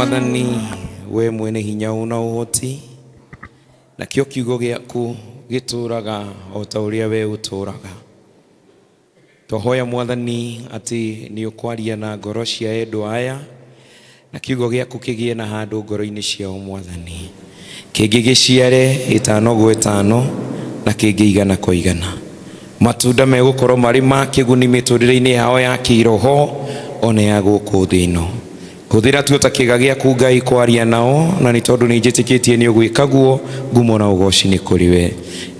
Mwathani, we mwene hinya na ũhoti, nakĩo kiugo gĩaku gĩtũũraga o ta ũrĩa we ũtũũraga. Twahoya Mwathani atĩ nĩ ũkwaria na ngoro cia endwa aya, na kiugo gĩaku kĩgĩe na handũ ngoro-inĩ ciao Mwathani. Kĩngĩ gĩciare ĩtano gwa ĩtano na kĩngĩ igana kwa igana. Matunda megũkorwo marĩ ma kĩguni mĩtũrĩre-inĩ yao ya kĩroho ona ya gũkũ thĩ ĩno. Hũthĩra tu ta kĩga gĩaku Ngai kwaria nao, na nĩ tondũ nĩ njĩtĩkĩtie nĩ ũgwĩka guo, ngumo na ũgoci nĩ kũrĩ we.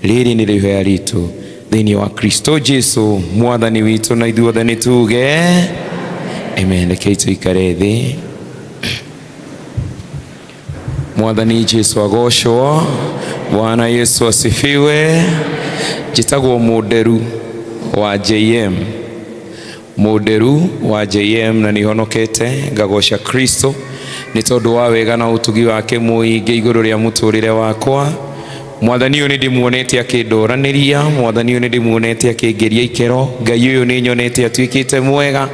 Rĩrĩ nĩ rĩhoya ritũ thĩinĩ wa Kristo Jesu Mwathani witũ, na ithuothe nĩ tuge amen. Rekei tũikare thĩ. Mwathani Jesu agocwo. Bwana Yesu asifiwe. Njĩtagwo Mũnderu wa JM, Mũnderu wa JM, na nĩhonokete ngagoca Kristo nĩ tondũ wa wega na ũtugi wake mũingĩ igũrũ rĩa mũtũrĩre wakwa. Mwathani ũyũ nĩ ndĩmuonete akĩndoranĩria, Mwathani ũyũ nĩ ndĩmuonete akĩngeria ikero, Ngai ũyũ nĩ nyonete atuĩkĩte mwega,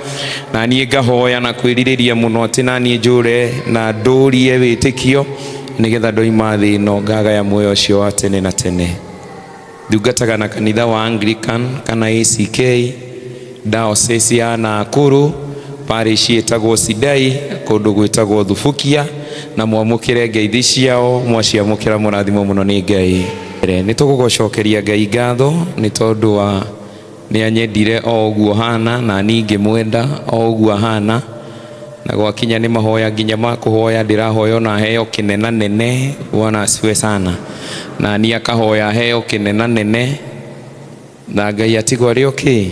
na niĩ ngahoya na kwĩrirĩria mũno atĩ na niĩ njũre na ndũrie wĩtĩkio nĩgetha ndoima thĩ ĩno ngagaya muoyo ũcio wa tene na tene. Ndungataga na kanitha wa Anglican kana ACK, diocese ya Nakuru, parish ĩtagwo Sidai, kũndũ gwĩtagwo Thubukia, na mwamũkĩre ngeithi ciao, mwaciamũkĩra mũrathimwo mũno nĩ Ngai. Nĩ tũgũgũcokeria Ngai ngatho nĩ tondũ wa nĩ anyendire o ũguo hana, na niĩ ngĩmwenda o ũguo ahana, na gwakinya nĩ mahoya nginya ma kũhoya ndĩrahoya ona heo kĩnena nene. Bwana asifiwe sana. Na niĩ akahoya heo kĩnena nene, na Ngai atigwo arĩ okay.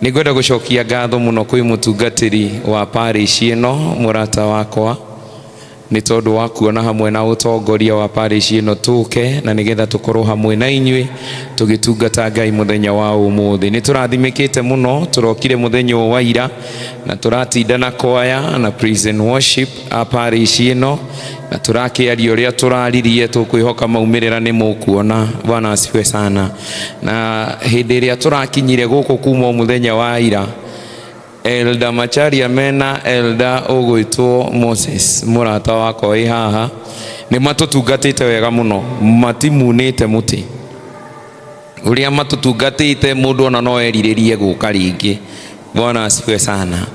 Nĩ ngwenda gũcokia ngatho mũno kwĩ mũtungatĩri wa parish ĩno, mũrata wakwa, nĩ tondũ wa kuona hamwe na ũtongoria wa parish ĩno tũke na nĩgetha tũkorwo hamwe na inyuĩ tũgĩtungata Ngai mũthenya wa ũmũthĩ. Nĩ tũrathimĩkĩte mũno, tũrokire mũthenya ũyũ wa ira na tũratinda na kwaya na praise and worship a parish ĩno, na tũrakĩaria ũrĩa tũraririe, tũkwĩhoka maumĩrĩra nĩ mũkuona. Bwana asifiwe sana. Na hĩndĩ ĩrĩa tũrakinyire gũkũ kuma o mũthenya wa ira, Elder Macharia mena Elder ũgwĩtwo Moses mũrata wakwa wĩ haha, nĩ matũtungatĩte wega mũno, matimunĩte mũtĩ ũrĩa matũtungatĩte, mũndũ ona no erirĩrie gũka rĩngĩ. Bwana asifiwe sana.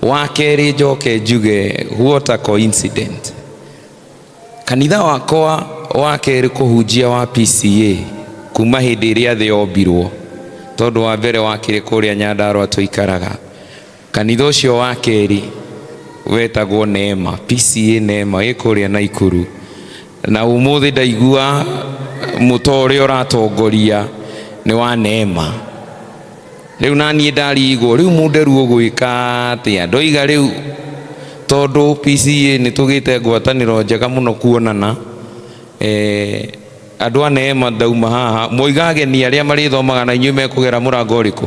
Wa kerĩ njoke njuge, what a coincidence. Kanitha wakwa wa kerĩ kũhunjia wa PCA kuma hĩndĩ ĩrĩa thĩ yombirwo, tondũ wa mbere wakĩrĩ kũrĩa Nyandarũa tũikaraga. Kanitha ũcio wa kerĩ wetagwo Neema, PCA Neema ĩ kũrĩa Naikuru. Na ũmũthĩ ndaigua mũto ũrĩa ũratongoria nĩ wa Neema. Rĩu na niĩ ndarigwo rĩu mũnderu ũgwĩka atĩa, ndoiga rĩu tondũ PCA nĩ tũgĩte ngwatanĩro njega mũno kuonana, andũ a Neema ndauma haha mwoiga ageni arĩa marĩthomaga na inyuĩ mekũgera mũrango ũrĩkũ?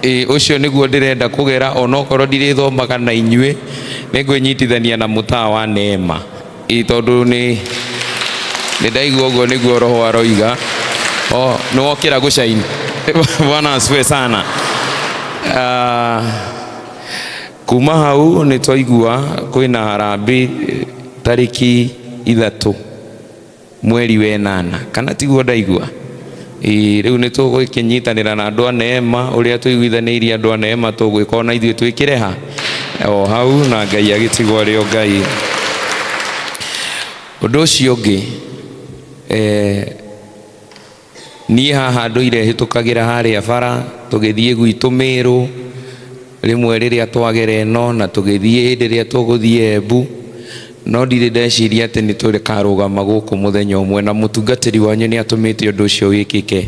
Ĩ ũcio nĩguo ndĩrenda kũgera, onokorwo ndirĩthomaga na inyuĩ nĩngwĩnyitithania na mũtaa wa Neema. Ĩ tondũ nĩ ndaigua ũguo nĩguo roho aroiga. O nĩ wokĩra gũcaini. Bwana asifiwe sana. Kuma hau nĩ twaigua kwĩna harambĩ tarĩki 3 mweri wa 8, kana tiguo ndaigua? Ĩ rĩu nĩ tũgũkĩnyitanĩra na andũ a Neema, ũrĩa tũiguithanĩirie andũ a Neema tũgwĩka ona ithuĩ twĩkĩre ha o hau, na Ngai agĩtigwo arĩ o Ngai. Ũndũ ũcio ũngĩ, niĩ haha ndũire hĩtũkagĩra harĩa bara tũgĩthiĩ gwitũ Mĩrũ, rĩmwe rĩrĩa twagera ĩno na tũgĩthiĩ hĩndĩ ĩrĩa tũgũthiĩ Embu, no ndirĩ ndeciria atĩ nĩ tũkarũgama gũkũ mũthenya ũmwe, na mũtungatĩri wanyu nĩ atũmĩte ũndũ ũcio wĩkĩke.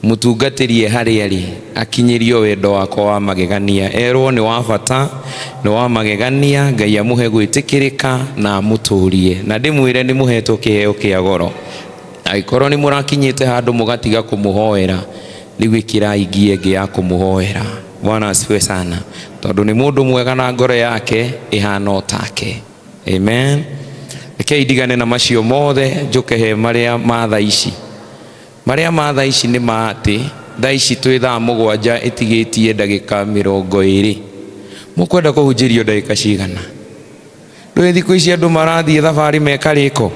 Mũtungatĩri e harĩa arĩ akinyĩrio wendo wakwa wa magegania, erwo nĩ wa bata, nĩ wa magegania, Ngai amũhe gwĩtĩkĩrĩka na amũtũrie. Na ndĩmwĩre nĩ mũhetwo kĩheo kĩa goro. Angĩkorwo nĩ mũrakinyĩte handũ mũgatiga kũmũhoera, rĩu ĩkĩrai ngia ĩngĩ ya kũmũhoera. Bwana asifiwe sana. Tondũ nĩ mũndũ mwega na ngoro yake ĩhana o take. Amen. Rekei ndigane na macio mothe, njũke he marĩa ma thaa ici. Marĩa ma thaa ici nĩ ma atĩ thaa ici twĩ thaa 7 ĩtigĩtie ndagĩka 20. Mũkwenda kũhunjĩrio ndagĩka cigana? Ndũĩ thikũ ici andũ marathiĩ thabarĩ mekarĩko?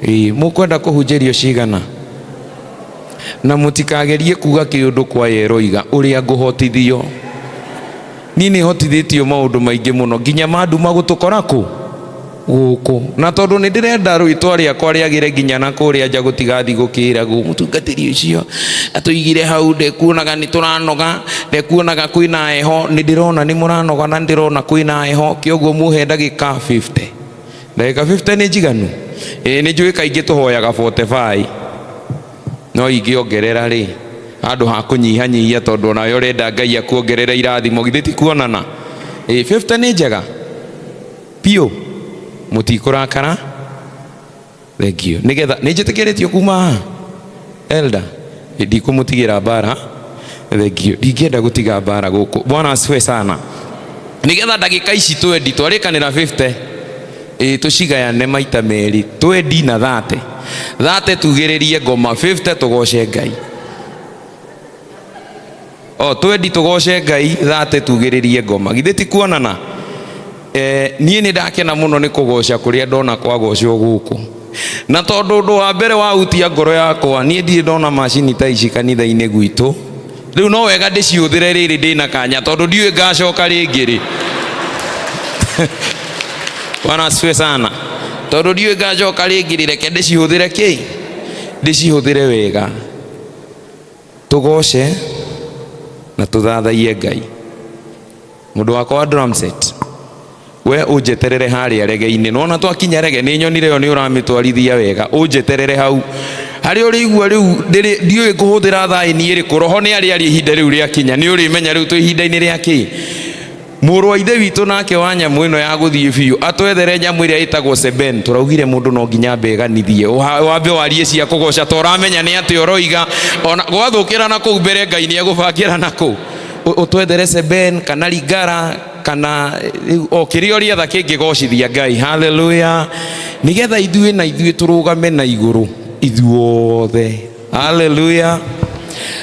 Ĩĩ, mũkwenda kũhunjĩrio cigana? Na mũtikagerie kuga kĩũndũ kwa yeroiga ũrĩa ngũhotithio. Niĩ nĩ hotithĩtio maũndũ maingĩ mũno nginya manduma gũtũkora kũ gũkũ, na tondũ nĩ ndĩrenda rwĩtwa rĩakwa rĩagĩre nginya na kũrĩa nja gũtigathi gũkĩragwo mũtungatĩri ũcio atũigire hau ndekuonaga nĩ tũranoga, ndekuonaga kwĩna heho. Nĩ ndĩrona nĩ mũranoga na nĩ ndĩrona kwĩna heho, kĩoguo muhe ndagĩka 50. Ndagĩka 50 nĩ njiganu? Ĩĩ, nĩ njũĩ kaingĩ tũhoyaga 45, no ingĩongerera rĩ handũ ha kũnyihanyihia, tondũ onawe ũrenda Ngai akuongerere irathimo, githĩ ti kuonana? Ĩĩ, 50 nĩ njega biũ, mũtikũrakara. Thank you. Nĩgetha nĩ njĩtĩkĩrĩtio kuma haha elder, ndikũmũtigĩra mbara. Thank you. Ndingĩenda gũtiga mbara gũkũ. Bwana asifiwe sana. Nĩgetha ndagĩka ici twendi twarĩkanĩra 50, ĩĩ, tũcigayane maita merĩ, twendi na 30. 30 tugĩrĩrie ngoma, 50 tũgoce Ngai. O twendi tũgoce Ngai, 30 tugĩrĩrie ngoma, githĩ ti kuonana? Niĩ nĩ ndakena mũno nĩ kũgoca kũrĩa ndona kwagocwo gũkũ, na tondũ ũndũ wa mbere wahutia ngoro yakwa, niĩ ndirĩ ndona macini ta ici kanitha-inĩ gwitũ. Rĩu no wega ndĩciũthĩre rĩrĩ ndĩna kanya, tondũ ndiũĩ ngacoka rĩngĩ rĩ. Bwana asifiwe sana. Tondũ ndiũĩ ngacoka rĩngĩ rĩ, reke ndĩcihũthĩre kĩ, ndĩcihũthĩre wega, tũgoce na tũthathaiye Ngai. Mũndũ wakwa wa drum set, we ũnjeterere harĩa rege-inĩ. Nona twakinya rege nĩ nyonire ĩyo nĩ ũramĩtwarithia wega, ũnjeterere hau harĩa ũrĩigua. Rĩu ndiũĩ ngũhũthĩra thaĩni ĩrĩkũ, roho nĩ arĩa arĩ ihinda rĩu rĩakinya nĩ ũrĩmenya rĩu twĩ ihinda-inĩ rĩa kĩ. Mũrũ wa ithe witũ nake wa nyamũ ĩno ya gũthiĩ biũ atwethere nyamũ ĩrĩa ĩtagwo seben. Tũraugire mũndũ no nginya ambeganithie, wambe warie cia kũgoca, to ũramenya nĩ atĩ ũroiga ona gwathũkĩra na kũu mbere Ngai nĩ egũbangĩra na kũu. Ũtwethere seben kana ringara kana o kĩrĩa ũrĩetha kĩngĩgocithia Ngai. Haleluya. Nĩgetha ithuĩ na ithuĩ tũrũgame na igũrũ ithuothe. Haleluya.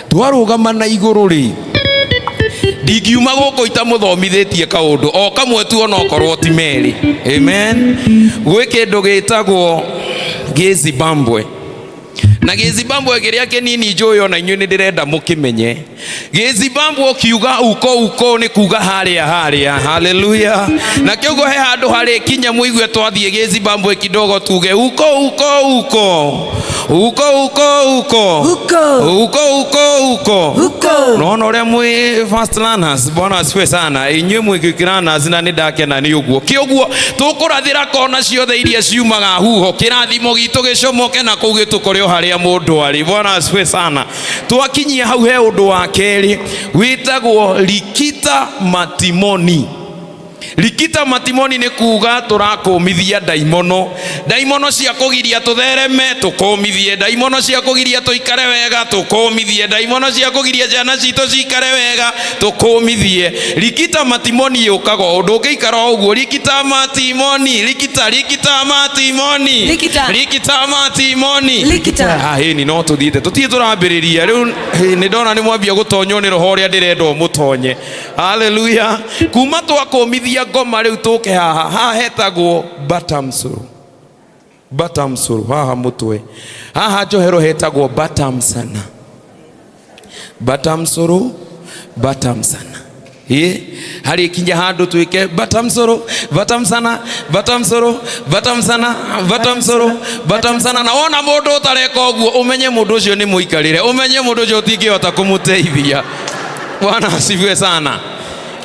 Twarũgama na igũrũ rĩ, ndingiuma gũkũ itamũthomithĩtie kaũndũ o kamwe tu, onokorwo ti merĩ. Amen. Gwĩ kĩndũ gĩtagwo gĩzimbabwe, na gĩzimbabwe kĩrĩa kĩnini njũĩ ona inyuĩ nĩ ndĩrenda mũkĩmenye. Gĩzimbabwe ũkiuga uko uko nĩ kuga harĩa harĩa. Haleluya. Na kĩoguo he handũ harĩ kinya mũigue twathiĩ gĩzimbabwe kidogo tuge uko uko uko uko uko uko. Uko. Uko uko uko. Uko. Nona ũrĩa mwĩ fast learners. Bwana asifiwe sana. Inyuĩ mwĩ quick learners na nĩ ndakena nĩ ũguo. Kĩoguo tũkũrathĩra kona ciothe iria ciumaga huho, kĩrathimo gitũ gĩcomoke na kũu gĩtũkore o harĩa mũndũ arĩ. Bwana asifiwe sana. Twakinyia hau he ũndũ wa kerĩ wĩtagwo rikita matimoni. Rikita matimoni nĩ kuga tũrakũmithia ndaimono, ndaimono cia kũgiria tũthereme tũkũmithie, ndaimono cia kũgiria tũikare wega tũkũmithie, ndaimono cia kũgiria ciana citũ cikare wega tũkũmithie. Rikita matimoni yũkaga o ũndũ ũngĩikara o ũguo, rikita matimoni, rikita rikita matimoni. Rikita. Rikita matimoni. Rikita. Ah, hĩni no tũthiĩte tũtirĩ tũrambĩrĩria rĩu. Nĩ ndona nĩ mwambia gũtonywo nĩ roho ũrĩa ndĩrenda ũmũtonye. Haleluya. Kuma twakũmithia ngoma rĩu tũke haha, haha hetagwo batamsuru. Batamsuru haha mũtwe, haha njohero hetagwo batamsana. Batamsuru, batamsana. Ĩ harĩ kinya handũ twĩke batamsuru, batamsana, batamsuru, batamsana, batamsuru, batamsana. Na wona mũndũ ũtareka ũguo, ũmenye mũndũ ũcio nĩ mũikarĩre, ũmenye mũndũ ũcio ũtingĩhota kũmũteithia. Bwana asifiwe sana.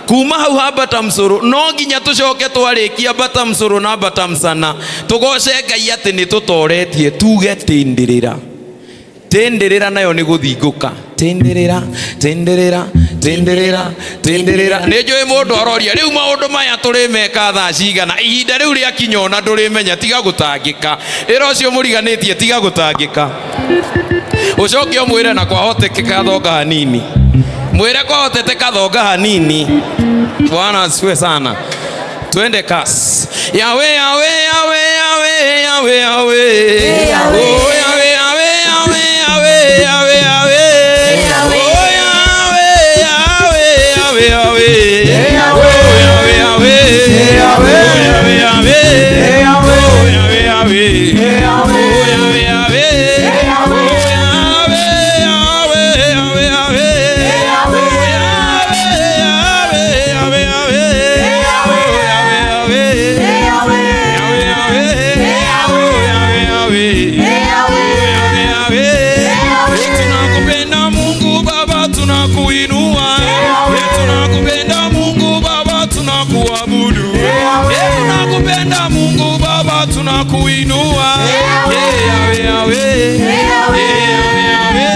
Kuma hau ha batamsuru no nginya tũcoke twarĩkia batamsuru na batamsana tũgoce Ngai atĩ nĩ tũtoretie, tuge tĩndĩrĩra. Tĩndĩrĩra nayo nĩ gũthingũka. Tĩndĩrĩra, tĩndĩrĩra, tĩndĩrĩra, tĩndĩrĩra. Nĩ njũĩ mũndũ aroria rĩu maũndũ maya tũrĩmeka thaa cigana? Ihinda rĩu rĩakinya ona ndũrĩmenya, tiga gũtangĩka. Ĩra ũcio mũriganĩtie tiga gũtangĩka, ũcoke ũmwĩre na kwahotekeka thonga hanini, mwĩre kwahoteteka thonga hanini. Bwana asifiwe sana. Twende kas. Yawe yawe yawe yawe yawe yawe. Yawe. Oh, yawe yawe yawe yawe yawe yawe. Yawe. Oh, yawe yawe yawe yawe. Yawe. Oh, Yahweh, oh Yahweh, Yahweh, oh Yahweh, Yahweh, oh Yahweh, Yahweh, Yahweh, Yahweh, oh Yahweh, Yahweh, Yahweh, Yahweh, oh Yahweh, Yahweh, Yahweh, Yahweh, oh Yahweh, Yahweh, oh Yahweh, Yahweh. Tunakupenda Mungu Baba, tunakuinua. Tunakupenda Mungu Baba, tunakuabudu. Tunakupenda Mungu Baba, tunakuinua. Yahweh, Yahweh, Yahweh, Yahweh, Yahweh,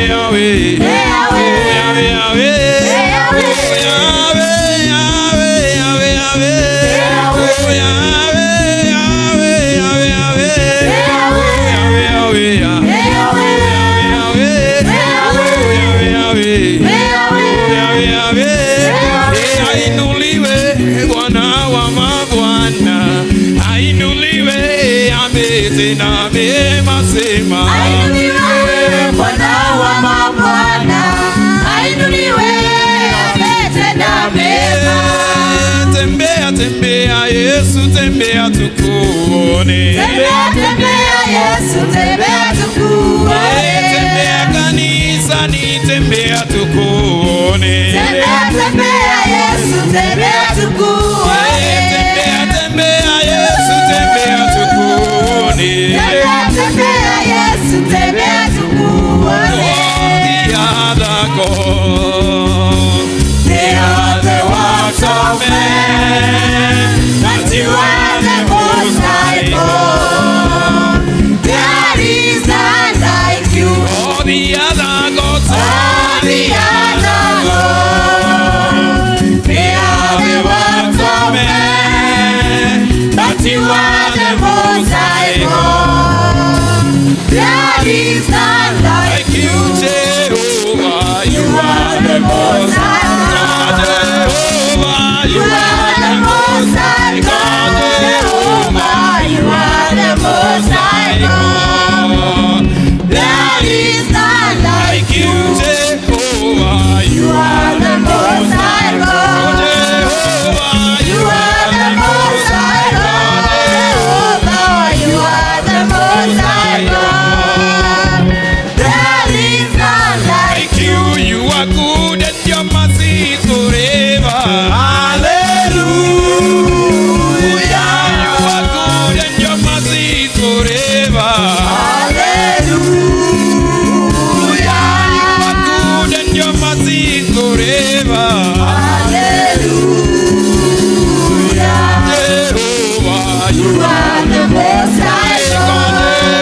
Yahweh, oh Yahweh, Yahweh, oh Yahweh, Yahweh, Yahweh, Yahweh, oh Yahweh, Yahweh, Yahweh, Yahweh, oh Yahweh, Yahweh, Yahweh, oh Yahweh, Yahweh, oh Yahweh, Yahweh. Ainuliwe Bwana wa mabwana, ainuliwe ametenda mema, sema. Ainuliwe Bwana wa mabwana, ainuliwe ametenda mema. Tembea, tembea Yesu, tembea tukuone. Tembea, tembea Yesu, tembea tukuone. Tembea kanisani, tembea tukuone. Tembea, tembea Yesu, tembea tukuone. Tembea, tembea Yesu, tembea tukuone. Tembea, tembea Yesu, tembea tukuone. The other God, They are the works of men, but you are the Most High God. There is none like you. All the other gods, All the other gods, they are the works of men, but you are the Most High God. There is none like like you, Jehovah, you you are the Most High God. Jehovah, You are the Most High God, Jehovah. You are the Most High God. There is none like like you, Jehovah, you are the Most High God. Jehovah, You are the Most High God, Jehovah. You are the Most High God. There is none like like you, you are good and your mercy is forever. Hallelujah. You are good and your mercy is forever. Hallelujah. You are good and your mercy is forever. Hallelujah. Jehovah, you You are the Most High are God.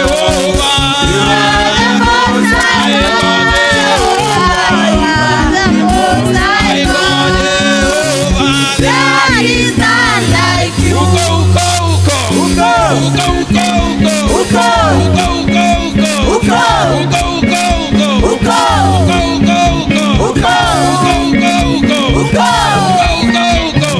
Jehovah. You are the Most High God. Jehovah, you are the Most High God. Jehovah. There is none like you. Uko, uko, uko. Uko. Uko, uko, uko. Uko. Uko, uko, uko. Uko. Uko, uko, uko. Uko. Uko, uko, uko. Uko. Uko, uko, uko. Uko. Uko, uko, uko. Uko. Uko, uko, uko.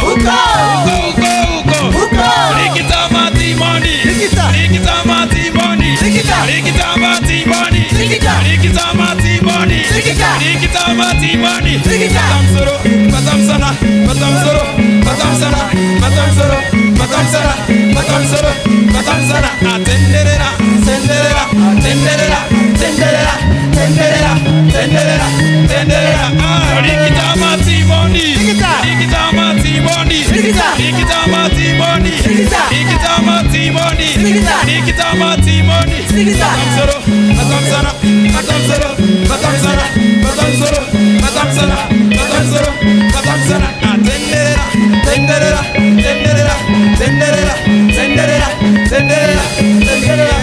Uko. Uko, uko, uko. Uko. Rikita matimoni. Rikita. Rikita matimoni. Rikita. Rikita matimoni. Rikita. Rikita matimoni. Rikita. Rikita matimoni. Rikita. Batamsoro, batamsana, batamsoro, batamsana, batamsoro, batamsana, batamsoro, batamsana. Atenderera, tenderera, tenderera, tenderera, tenderera, tenderera, tenderera. Ah, rikita matimoni. Rikita. Rikita matimoni. Rikita. Rikita matimoni. Rikita. Rikita matimoni. Rikita. Rikita matimoni. Rikita. Batamsoro, batamsana, batamsoro, batamsana, batamsoro, batamsana, batamsoro, batamsana. Atenderera, tenderera, tenderera, tenderera, tenderera, tenderera, tenderera.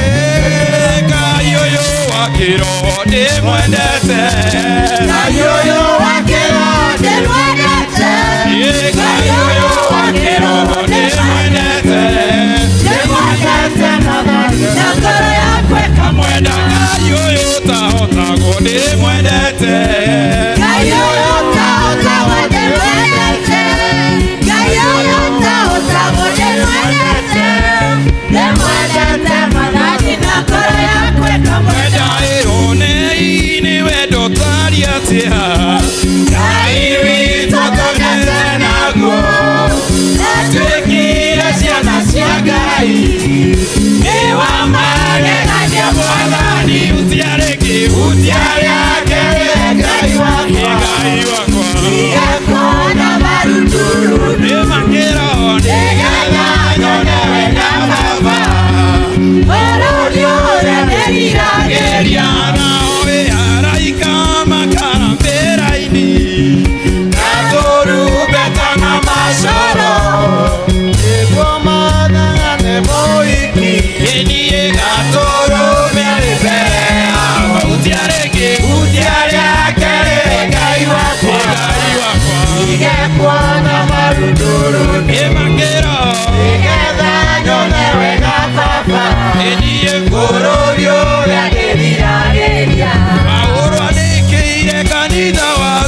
Kayoyo wakiro ndimwendete. Kayoyo wakero ndimwendete. Kayoyo wakiro ndimwendete. Ndimwendete na ngoro yakwe Kamwenda kayoyo tahotagwo ndimwendete. Kayoyo taotagwo ndimwendete. Kayoyo taotagwo ndimwendete. Ndimwendete mwathani na ngoro yakwe kamwenda. Mwenda ĩronei nĩ wendo ũtariĩ atĩa. Ngai witũ tũgete naguo.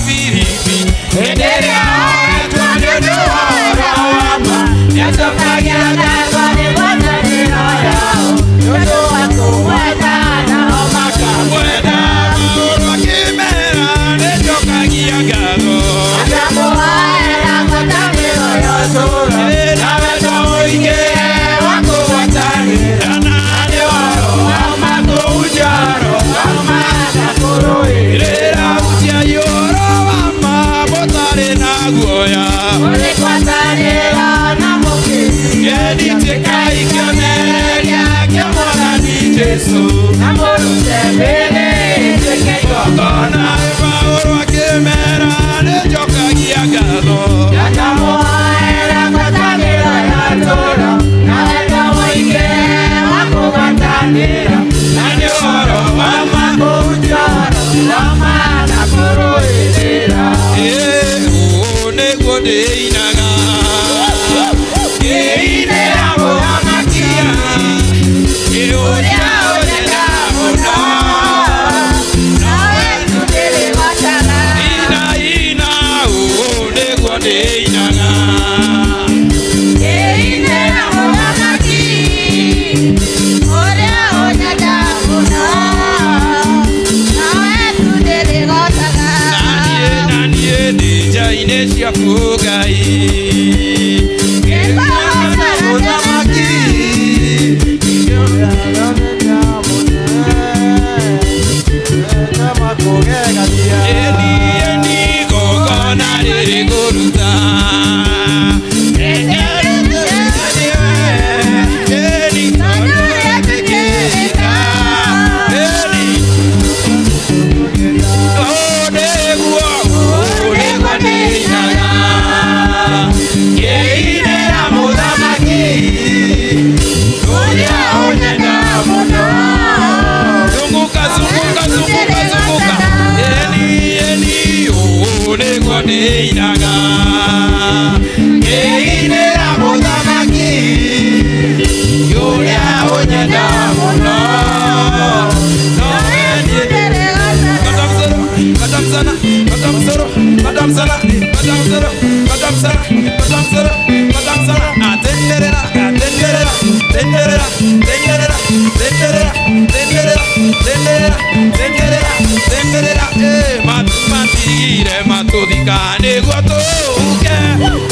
Filipi hĩndĩ ĩrĩa oetwo nĩ ũndũ wa ũhoro wa ma nĩacokagia ngatho nĩ ngwatanĩro yao nĩ ũndũ wa kũmwenda nao makamwenda. Paulo akĩmera nĩnjokagia ngatho Akamũhoera ngwatanĩro ya ũtũũro na wendo mũingĩ wa kũgwatanĩra na nĩ ũhoro wa ma kũhunjia ũhoro wa ma na kũrũĩrĩra rĩra hujiai ũhoro wa ma mũtarĩ na guoya Mũrĩ ngwatanĩro na mũkĩrĩ ĩnitĩkai kĩonereria kĩa Mwathani Jesũ na mũrute mĩĩrĩ ĩtuĩke igongona. Paulo akĩmera nĩnjokagia ngatho Akamũhoera ngwatanĩro ya ũtũũro na wendo mũingĩ wa kũgwatanĩra na nĩ ũhoro wa ma kũhunjia ũhoro wa ma na kũrũĩrĩra. Ũũ nĩguo ndĩinaga ngĩinĩra mũhamakia ũrĩa ũnyenda mũno Nawe tu ndĩrĩgocaga. ina ina ũũ nĩguo ndĩinaga Ngĩinĩra mũthamaki ũrĩa ũnyenda mũno, nawe tu ndĩrĩgocaga. Na niĩ ndĩ nja-inĩ ciaku Ngai Ngĩkũgocaga mũthamaki ĩni ĩni igongona rĩrĩkũruta ĩni tondũ nĩetĩkĩrĩka ĩni ũũ nĩguo ũũ nĩguo ndĩinaga ngĩinĩra mũthamaki ũrĩa ũnyenda mũno. Zunguka zunguka zunguka zunguka ĩni ĩni ũũ nĩguo ndĩinaga ngĩinĩra mũthamaki ũrĩa ũnyenda mũno nowe niĩ Madame Zoro, Madame Zoro, Madame Zoro, Madame Zoro, Madame Zoro, Madame Zoro, Madame Zoro, atenderera, atenderera, tenderera, tenderera, tenderera, tenderera, tenderera, tenderera, tenderera, matigire matuthika nĩguo tũhuke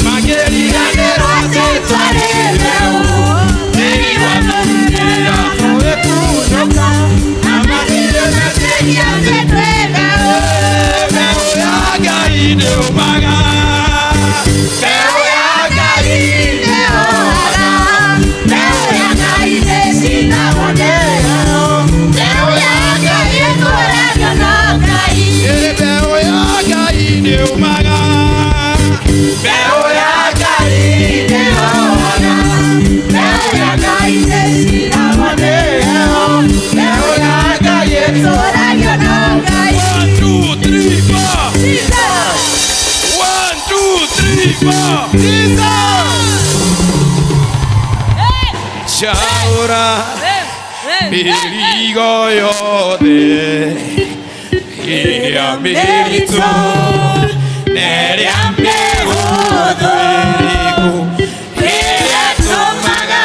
makĩriganĩrwo atĩ twarĩ mbeũ nĩguo tũhuke na matirĩ metĩkia atĩ mbeũ ya Ngai ndĩũmaga mbeũ ya Ngai mbeũ ya Ngai ndĩũmaga mbeũ ya Ngai One, two, three, four. One, two, three, four. Chaura mĩrigo yothe ĩrĩa mĩritũ na ĩrĩa mĩhũthũ ĩrĩkũ ĩrĩa ĩtũmaga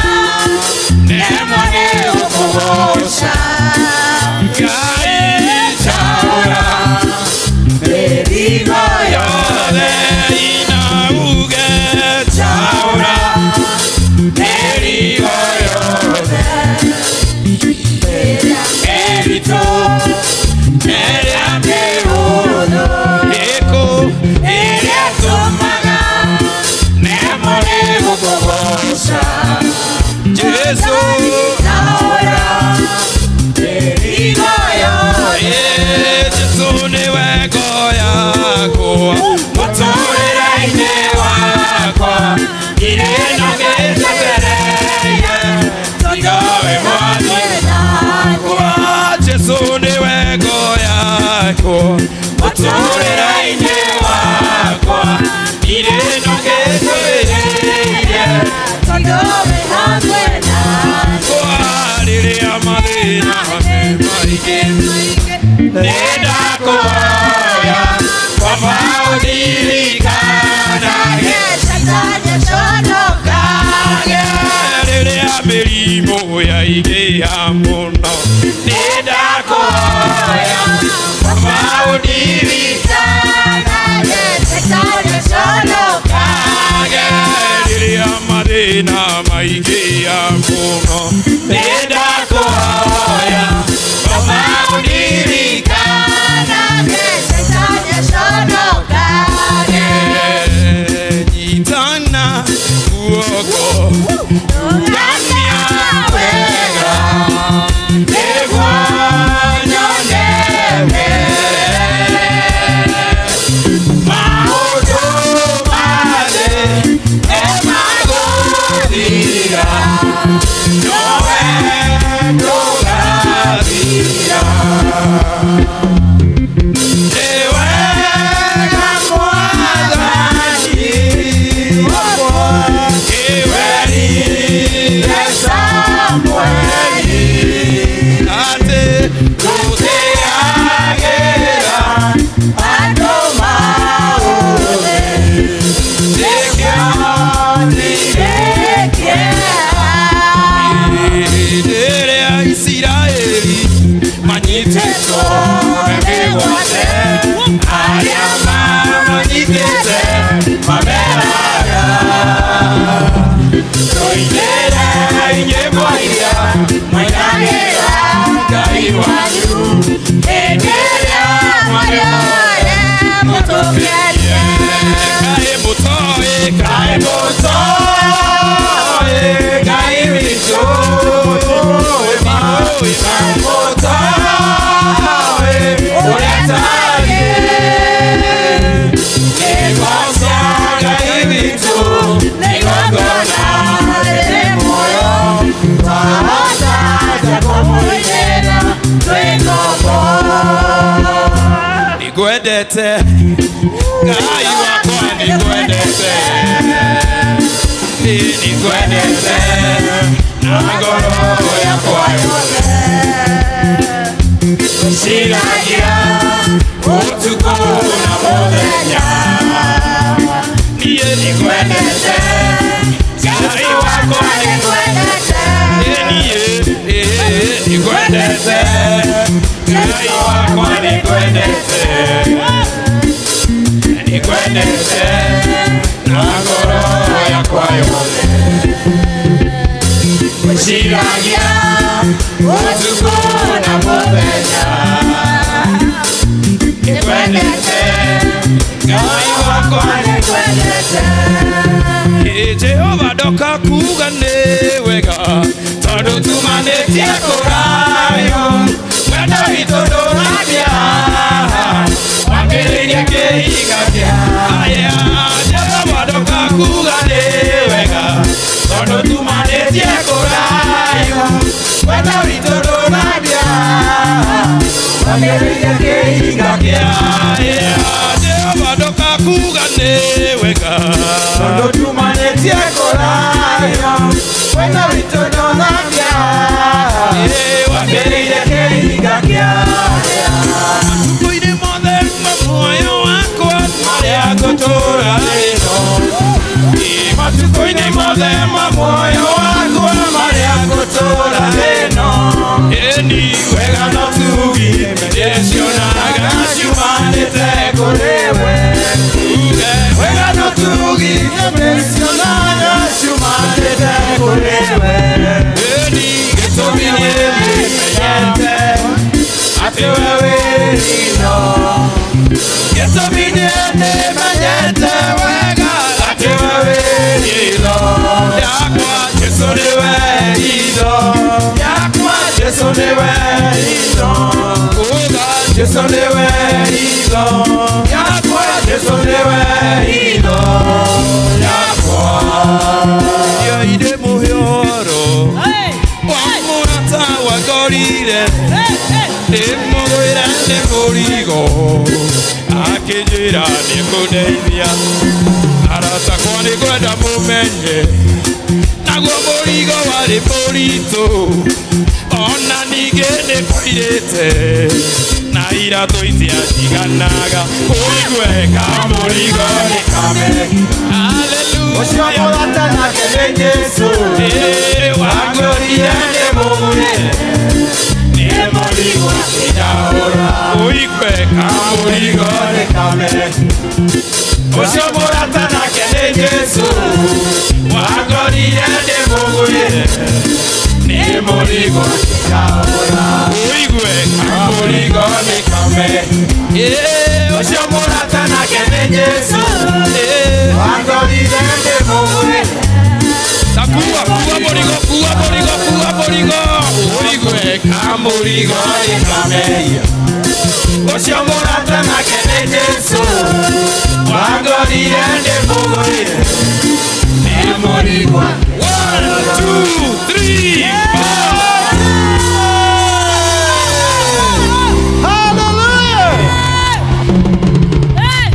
nemwo nĩ gũkũgooca Ngai chaura Mĩrigo yothe inauge chaura mĩrigo yothe mĩritũ ĩrĩa mĩhũthũ ĩkũ ĩrĩa ĩtũmaga nemwo nĩ gũkũgooca Jesũ Jesũ nĩwe ngo yakwa Kaĩ mũtoĩ Ngai witũ Kaĩ mũtoĩ ũrĩa atariĩ. Nĩngooca Ngai witũ nĩ igongona rĩrĩ muoyo, twahota atĩa kũmũigĩra twĩ ngombo? Nĩngwendete Ngai wakwa, nĩngwendete, nĩngwendete na ngoro yakwa yothe. Ngwĩciragia ũtukũ na mũthenya, niĩ nĩngwendete Ngai wakwa, nĩngwendete, niĩ nĩngwendete Ngai wakwa, nĩngwendete, nĩngwendete na ngoro yakwa yothe. Ngwĩciragia ũtukũ na mũthenya, nĩngwendete Ngai wakwa, nĩngwendete. Jehova ndoka kuga nĩ wega tondũ tumanĩtie kũrayo, wendo witũ ndũrathia, wambĩrĩirie kĩhiga kĩa aya. Jehova ndoka kuga nĩ wega tondũ tumanĩtie kũrayo, wendo witũ ndũrathia, wambĩrĩirie kĩhiga kĩa aya. Jehova ndoka kuga nĩ wega tondũ tumanĩtie kũrayo, wendo witũ ndũnathia, wambĩrĩirie kĩhiga kĩa. Matukũ-inĩ mothe ma muoyo wakwa marĩa ngũtũũra ĩno, matukũ-inĩ mothe ma muoyo wakwa marĩa ngũtũũra ĩno, ĩni wega no tugi ndĩcionaga ciumanĩte kũrĩ we. Uge wega no tugi ndĩcionaga ciumanĩte kũrĩ we. Ĩni gĩtũmi nĩ nĩmenyete atĩ we wĩ hitho, gĩtũmi nĩ nĩmenyete wega atĩ we wĩ hitho yakwa. Jesũ nĩwe hitho yakwa, Jesũ nĩwe hitho. Uga Jesũ nĩwe hitho yakwa, Jesũ nĩwe hitho yakwa. Yoire mũhĩoro wa mũrata wangorire ndĩmũgwĩra nĩ mũrigo, akĩnjĩra nĩekũndeithia. Arata kwa nĩngwenda mũmenye naguo mũrigo warĩ mũritũ, ona ningĩ nĩ kwairĩte na iratũ itianjiganaga. Ũigue kamũrigo nĩ kame. Ũcio Hallelujah. mũrata nake nĩ Jesũ. Wangorire ndĩmũgwĩre nĩ mũrigo akĩnjaũra. Ũigue kamũrigo nĩ kame. Ũcio mũrata nake nĩ Jesũ, wangorire ndĩmũgwĩre nĩ mũrigo akĩnjaũra. Ũigue kamũrigo nĩ kame. Ũcio mũrata nake nĩ Jesũ. Wangorire ndĩmũgwĩre. Kuwa kuwa mũrigo, kuwa mũrigo, kuwa mũrigo. Ũigue kamũrigo nĩ kame. Ũcio mũrata nake nĩ Jesũ, wangorire ndĩmũgwĩre nĩ mũrigo. One, two, three, four. Hallelujah! Hey!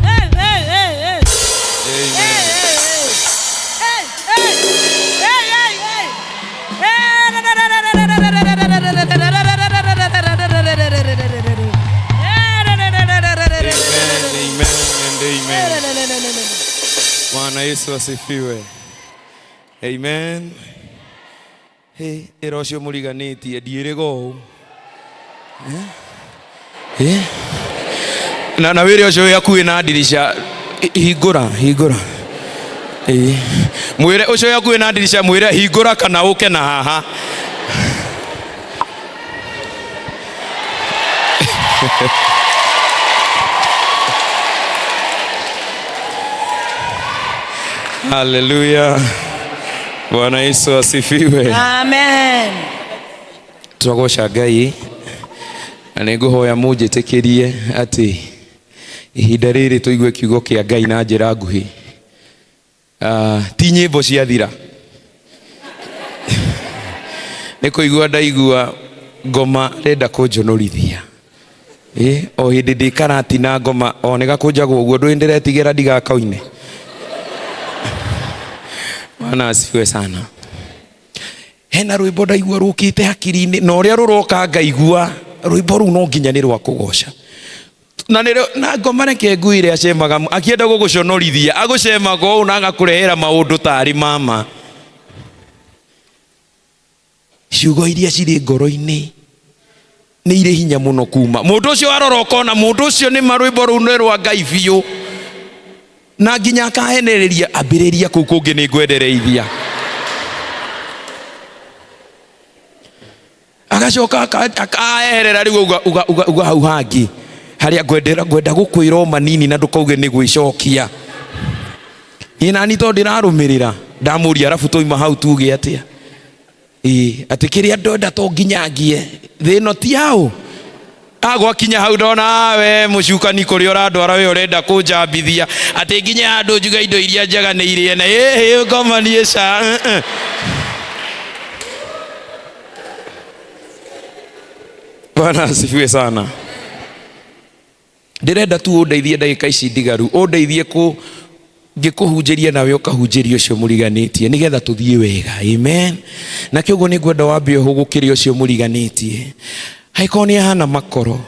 Hey, hey, hey, hey. Amen. Hey, hey, hey, hey, hey. Amen, amen and amen. Bwana Yesu asifiwe. Amen. Hey, ĩra ũcio mũriganĩtie ndiĩrĩga ũũ. Eh? Na wĩre ũcio wĩ hakuhĩ na ndirica hingũra, hingũra. Ĩĩ. Mwĩre ũcio wĩ hakuhĩ na ndirica, mwĩre hingũra kana ũke na haha. Haleluya. Bwana Yesu asifiwe. Amen. Twagoca Ngai na nĩ ngũhoya mũnjĩtĩkĩrie atĩ ihinda rĩrĩ tũigue kiugo kĩa Ngai na njĩra nguhĩ. Ti nyĩmbo ciathira, nĩ kũigua ndaigua ngoma renda kũnjonorithia. O hĩndĩ ndĩ karati na ngoma o nĩ gakũnjagwo ũguo, ndũĩ ndĩretigĩra ndigakaine. Bwana asifiwe sana. Hena rwĩmbo ndaigua rũkĩte hakiri-inĩ, na ũrĩa rũroka ngaigua rwĩmbo rũu no nginya nĩ rwa kũgoca. Na nĩrĩo na ngoma reke nguire acemaga akĩenda gũgũconorithia, agũcemaga ũũ na agakũrehera maũndũ tarĩ mama. Ciugo iria cirĩ ngoro-inĩ nĩ irĩ hinya mũno kuma mũndũ ũcio arora ũkona mũndũ ũcio nĩ ma rwĩmbo rũu nĩ rwa Ngai biũ, na nginya akahenereria ambĩrĩria kũu kũngĩ nĩ ngwendereithia. Agacoka akaeherera rĩu uga, uga, uga, uga hau hangĩ harĩa ngwenda gũkwĩra o manini na ndũkauge nĩ gwĩcokia. Niĩ nani tondũ ndĩrarũmĩrĩra ndamũria, arabu twauma hau tuge atĩa? Ĩĩ, atĩ kĩrĩa ndenda to nginya ngie thĩ ĩno ti yaũ. Agwakinya hau ndona we mũcukani kũrĩa ũrandwara we ũrenda kũnjambithia atĩ nginya handũ njuge indo iria njega nĩ irĩe na ĩhĩ ngoma niĩ ca. Bwana asifiwe sana. Ndĩrenda tu ũndeithie ndagĩka ici ndigaru, ũndeithie kũ ngĩkũhunjĩria nawe ũkahunjĩria ũcio mũriganĩtie nĩgetha tũthiĩ wega. Amen. Na kĩoguo nĩ ngwenda wambe ũhũgũkĩre ũcio mũriganĩtie. Angĩkorwo nĩ ahana makoro,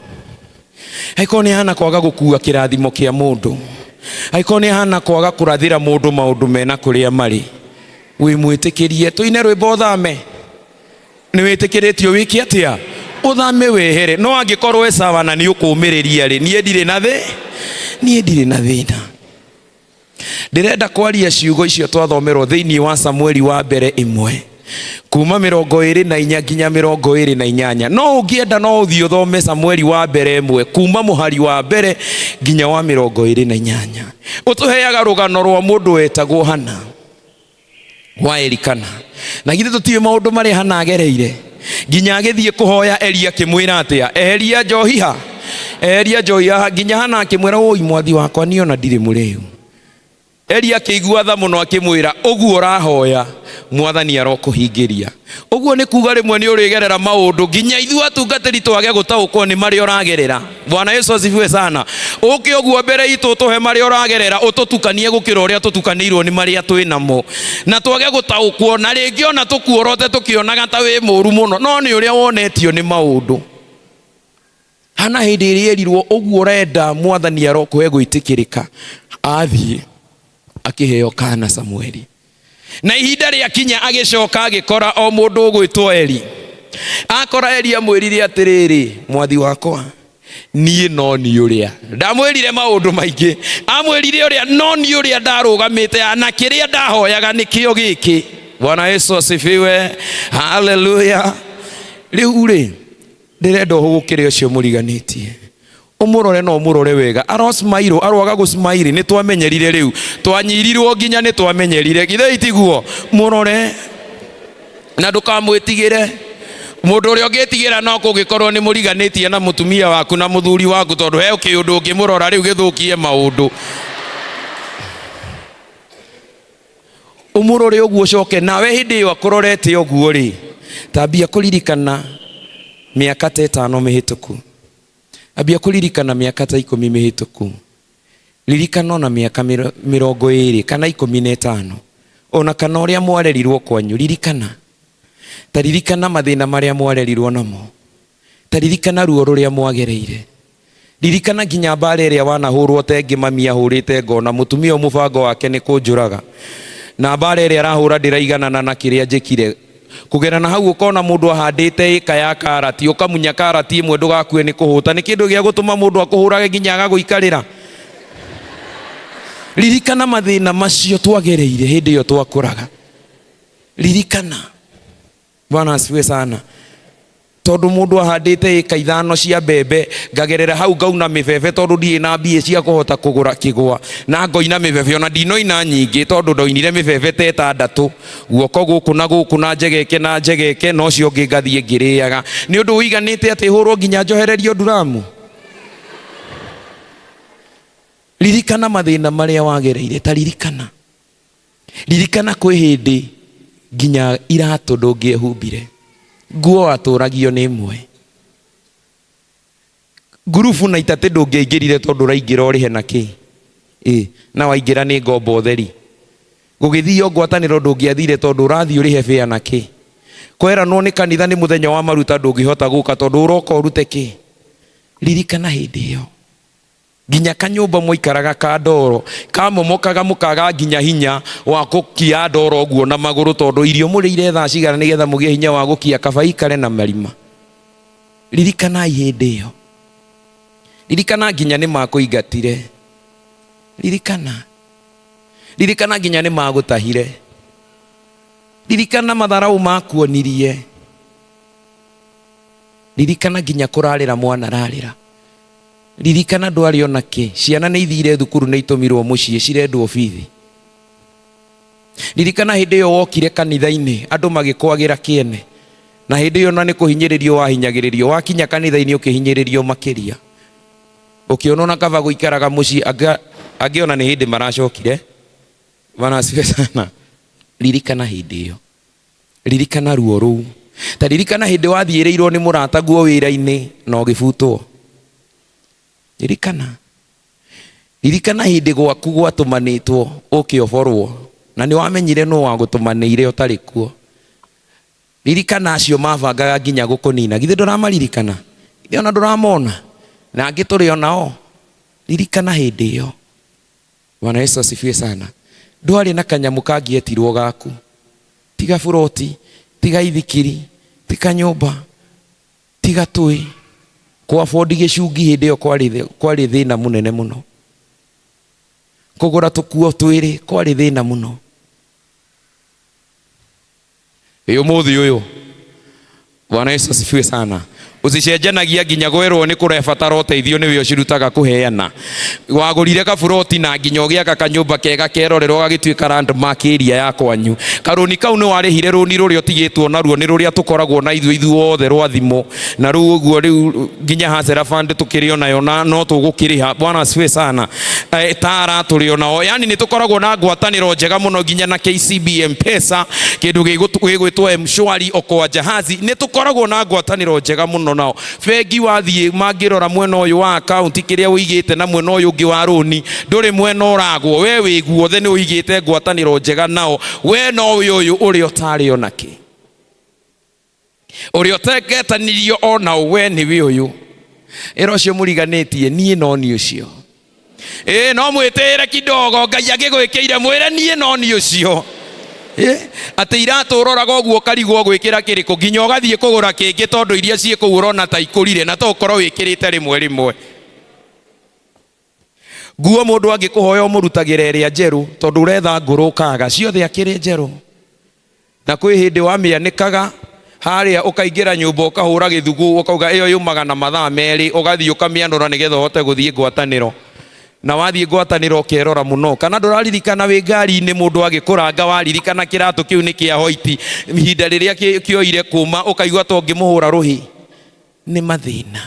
angĩkorwo nĩ ahana kwaga gũkua kĩrathimo kĩa mũndũ, angĩkorwo nĩ ahana kwaga kũrathĩra mũndũ maũndũ mena kũrĩa marĩ, wĩmwĩtĩkĩrie tũine rwĩmbo ũthame. Nĩ wĩtĩkĩrĩtio wĩke atĩa? Ũthame wehere. No angĩkorwo e sawa na nĩ ũkũmĩrĩria rĩ, niĩ ndirĩ na thĩ, niĩ ndirĩ na thĩna. Ndĩrenda kwaria ciugo icio twathomerwo thĩinĩ wa Samueli wa mbere 1 kuma 24 nginya 28. No ũngĩenda no ũthiĩ ũthome Samueli wa mbere 1 kuma mũhari wa mbere nginya wa 28. Ũtũheaga rũgano rwa mũndũ wetagwo Hana wa Elikana. Na githĩ tũtiũĩ maũndũ marĩa Hana agereire nginya agĩthiĩ kũhoya Eli akĩmwĩra atĩa? Eheria njohi ha, eheria njohi haha. Nginya Hana akĩmwĩra, oi mwathi wakwa, niĩ ona ndirĩ mũrĩu. Eli akĩigua tha mũno akĩmwĩra, ũguo ũrahoya mwathani arokũhingĩria. Ũguo nĩ kuga rĩmwe nĩ ũrĩgerera maũndũ nginya ithuĩ atungatĩri twage gũtaũkwo nĩ marĩa ũragerera. Bwana Yesu asifiwe sana. Ũke ũguo mbere itũ ũtũhe marĩa ũragerera, ũtũtukanie gũkĩra ũrĩa tũtukanĩirwo nĩ marĩa twĩ namo, na twage gũtaũkwo, na rĩngĩ ona tũkuorote tũkĩonaga ta wĩ mũru mũno, no nĩ ũrĩa wonetio nĩ maũndũ. Hana hĩndĩ ĩrĩa erirwo ũguo ũrenda mwathani arokũhe gwĩtĩkĩrĩka, athiĩ akĩheo kana Samueli. Na ihinda rĩakinya agĩcoka agĩkora o mũndũ ũgwĩtwo Eli. Akora Eli amwĩrire atĩrĩrĩ, mwathi wakwa, niĩ no niĩ ũrĩa ndamwĩrire maũndũ maingĩ, amwĩrire ũrĩa no niĩ ũrĩa ndarũgamĩte na kĩrĩa ndahoyaga nĩkĩo gĩkĩ. Bwana Yesu asifiwe. Haleluya. Rĩu rĩ, ndĩrenda ũhũgũkĩre ũcio mũriganĩtie, ũmũrore na ũmũrore wega. Aro smile, aroaga gũ smile, nĩ twamenyerire rĩu, twanyirirwo nginya nĩ twamenyerire, githĩ itiguo? Mũrore na ndũkamwĩtigĩre. Mũndũ ũrĩa ũngĩtigĩra no kũngĩkorwo nĩ mũriganĩtie na mũtumia waku na mũthuri waku, tondũ he kĩũndũ ũngĩmũrora rĩu gĩthũkie maũndũ. Ũmũrore ũguo ũcoke nawe hĩndĩ ĩyo akũrorete ũguo rĩ, tambia kũririkana mĩaka ta 5 mĩhĩtũku, ambia kũririkana mĩaka ta 10 mĩhĩtũku, ririkana ona mĩaka 20 kana 15, ona kana ũrĩa mwarerirwo kwanyu, ririkana. Ta ririkana mathĩna marĩa mwarerirwo namo, ta ririkana ruo rũrĩa mwagereire, ririkana nginya mbara ĩrĩa wanahũrwo tengĩ mami ahũrĩte ngona mũtumia ũyũ mũbango wake nĩ kũnjũraga, na mbara ĩrĩa arahũra ndĩraiganana na kĩrĩa njĩkire. Kũgera na hau ũkona mũndũ ahandĩte ĩka ya karati, ũkamunya karati ĩmwe ndũgakue nĩ kũhũta, nĩ kĩndũ gĩa gũtũma mũndũ akũhũrage nginya agagũikarĩra. Ririkana mathĩna macio twagereire hĩndĩ ĩyo twakũraga. Ririkana. Bwana asifiwe sana. Tondũ mũndũ ahandĩte ĩka 5 cia mbembe, ngagerera hau ngauna mĩbebe tondũ ndirĩ na mbia cia kũhota kũgũra kĩgwa, na ngoina mĩbebe ona ndinoina nyingĩ tondũ ndoinire mĩbebe ta 6, guoko gũkũ na gũkũ na njegeke na njegeke, na ũcio ũngĩ ngathiĩ ngĩrĩaga. Nĩ ũndũ ũiganĩte atĩ hũrwo nginya njohererio nduramu? Ririkana mathĩna marĩa wagereire, ta ririkana. Ririkana kwĩ hĩndĩ nginya iratũ ndũngĩehumbire, nguo watũragio nĩ ĩmwe, ngurubu na itatĩ ndũngĩaingĩrire tondũ ũraingĩra ũrĩhe na kĩ? Ĩ, na waingĩra nĩ ngombo theri. Gũgĩthio ngwatanĩro ndũngĩathire tondũ ũrathiĩ ũrĩhe bĩa na kĩ? Kweranwo nĩ kanitha nĩ mũthenya wa maruta ndũngĩhota gũka tondũ ũroka ũrute kĩ? Ririkana hĩndĩ ĩyo nginya kanyũmba mwaikaraga ka ndoro kamomokaga mũkaga nginya hinya wa gũkia ndoro ũguo na magũrũ tondũ irio mũrĩire thaa cigana nĩgetha mũgĩe hinya wa gũkia kaba ikare na marima. Ririkanai hĩndĩ ĩyo. Ririkana nginya nĩ makũingatire. Ririkana. Ririkana nginya nĩ magũtahire. Ririkana matharau makuonirie. Ririkana nginya kũrarĩra mwana rarĩra. Ririkana ndwarĩ ona kĩ, ciana nĩ ithire thukuru nĩ itũmirwo mũciĩ cirendwo bithi. Ririkana hĩndĩ ĩyo wokire kanitha-inĩ andũ magĩkwagĩra kĩene, na hĩndĩ ĩyo na nĩ kũhinyĩrĩrio wahinyagĩrĩrio, wakinya kanitha-inĩ ũkĩhinyĩrĩrio makĩria, ũkĩonwo na kaba gũikaraga mũciĩ, angĩ ona nĩ hĩndĩ maracokire. Bwana asifiwe sana. Ririkana hĩndĩ ĩyo, ririkana ruo rũu, ta ririkana hĩndĩ wathiĩrĩirwo nĩ mũrataguo wĩra-inĩ na ũgĩbutwo. Ririkana, ririkana hĩndĩ gwaku gwatũmanĩtwo ũkĩoborwo na nĩ wamenyire nũ wagũtũmanĩire ũtarĩ kuo. Ririkana acio mabangaga nginya gũkũnina, githĩ ndũramaririkana? Githĩ ona ndũramona? Na angĩ tũrĩ onao. Ririkana hĩndĩ ĩyo. Bwana Yesu asifiwe sana. Ndwarĩ na kanyamũ kangĩetirwo gaku, tiga buroti, tiga ithikiri, tiga nyũmba, tiga tũĩ. Kwa bondi gĩcungi hĩndĩ ĩyo kwarĩ thĩna mũnene mũno. Kũgũra tũkuo twĩrĩ kwarĩ thĩna mũno. Ĩ ũmũthĩ ũyũ, Bwana Yesu asifiwe sana. Ũcicenjanagia nginya gwerwo nĩ kũrebatara ũteithio nĩwe ũcirutaga kũheana. Wagũrire kaburoti na nginya ũgĩaka kanyũmba kega kerorerwo gagĩtuĩka landmark area ya kwanyu. Karũni kau nĩ warĩhire rũni rũrĩa ũtigĩtwo naruo nĩ rũrĩa tũkoragwo na ithuĩ ithuothe rwa thimũ. Na rĩu ũguo rĩu nginya Hustler Fund tũkĩrĩ onayo na no tũgũkĩrĩha. Bwana asifiwe sana. Tara tũrĩ onao. Yani nĩ tũkoragwo na ngwatanĩro njega mũno nginya na KCB M-Pesa, kĩndũ gĩgwĩtwo M-Shwari, Okoa Jahazi, nĩ tũkoragwo na ngwatanĩro njega mũno nao. Bengi wathiĩ mangĩrora mwena ũyũ wa account kĩrĩa ũigĩte na mwena ũyũ ũngĩ wa rũni, ndũrĩ mwena ũragwo, we wĩ guothe nĩ ũigĩte ngwatanĩro njega nao, we no wĩ ũyũ ũrĩa ũtarĩ ona kĩ. Ũrĩa ũtengetanirio ona we nĩ wĩ ũyũ. Ĩra ũcio mũriganĩtie, niĩ no niĩ ũcio. Ĩ, no mwĩtĩĩre kidogo, Ngai agĩgwĩkĩire, mwĩre niĩ no niĩ ũcio. Ĩ, atĩ iratũ ũroraga ũguo ũkarigwo gwĩkĩra kĩrĩkũ, nginya ũgathiĩ kũgũra kĩngĩ tondũ iria ciĩ kũu ũrona ta ikũrire, na to ũkorwo wĩkĩrĩte rĩmwe rĩmwe. Nguo mũndũ angĩkũhoya ũmũrutagĩra ĩrĩa njerũ, tondũ ũretha ngũrũ ũkaga, ciothe akĩrĩ njerũ. Na kwĩ hĩndĩ wamĩanĩkaga harĩa ũkaingĩra nyũmba ũkahũra gĩthugũ ũkauga ĩyo yumaga na mathaa merĩ, ũgathiĩ ũkamĩanũra nĩgetha ũhote gũthiĩ ngwatanĩro. Na wathiĩ ngwatanĩro ũkerora mũno. Kana ndũraririkana wĩ ngari-inĩ mũndũ agĩkũranga waririkana kĩratũ kĩu nĩ kĩa hoiti, ihinda rĩrĩa kĩoire kũma ũkaigua ta ũngĩmũhũra rũhĩ. Nĩ mathĩna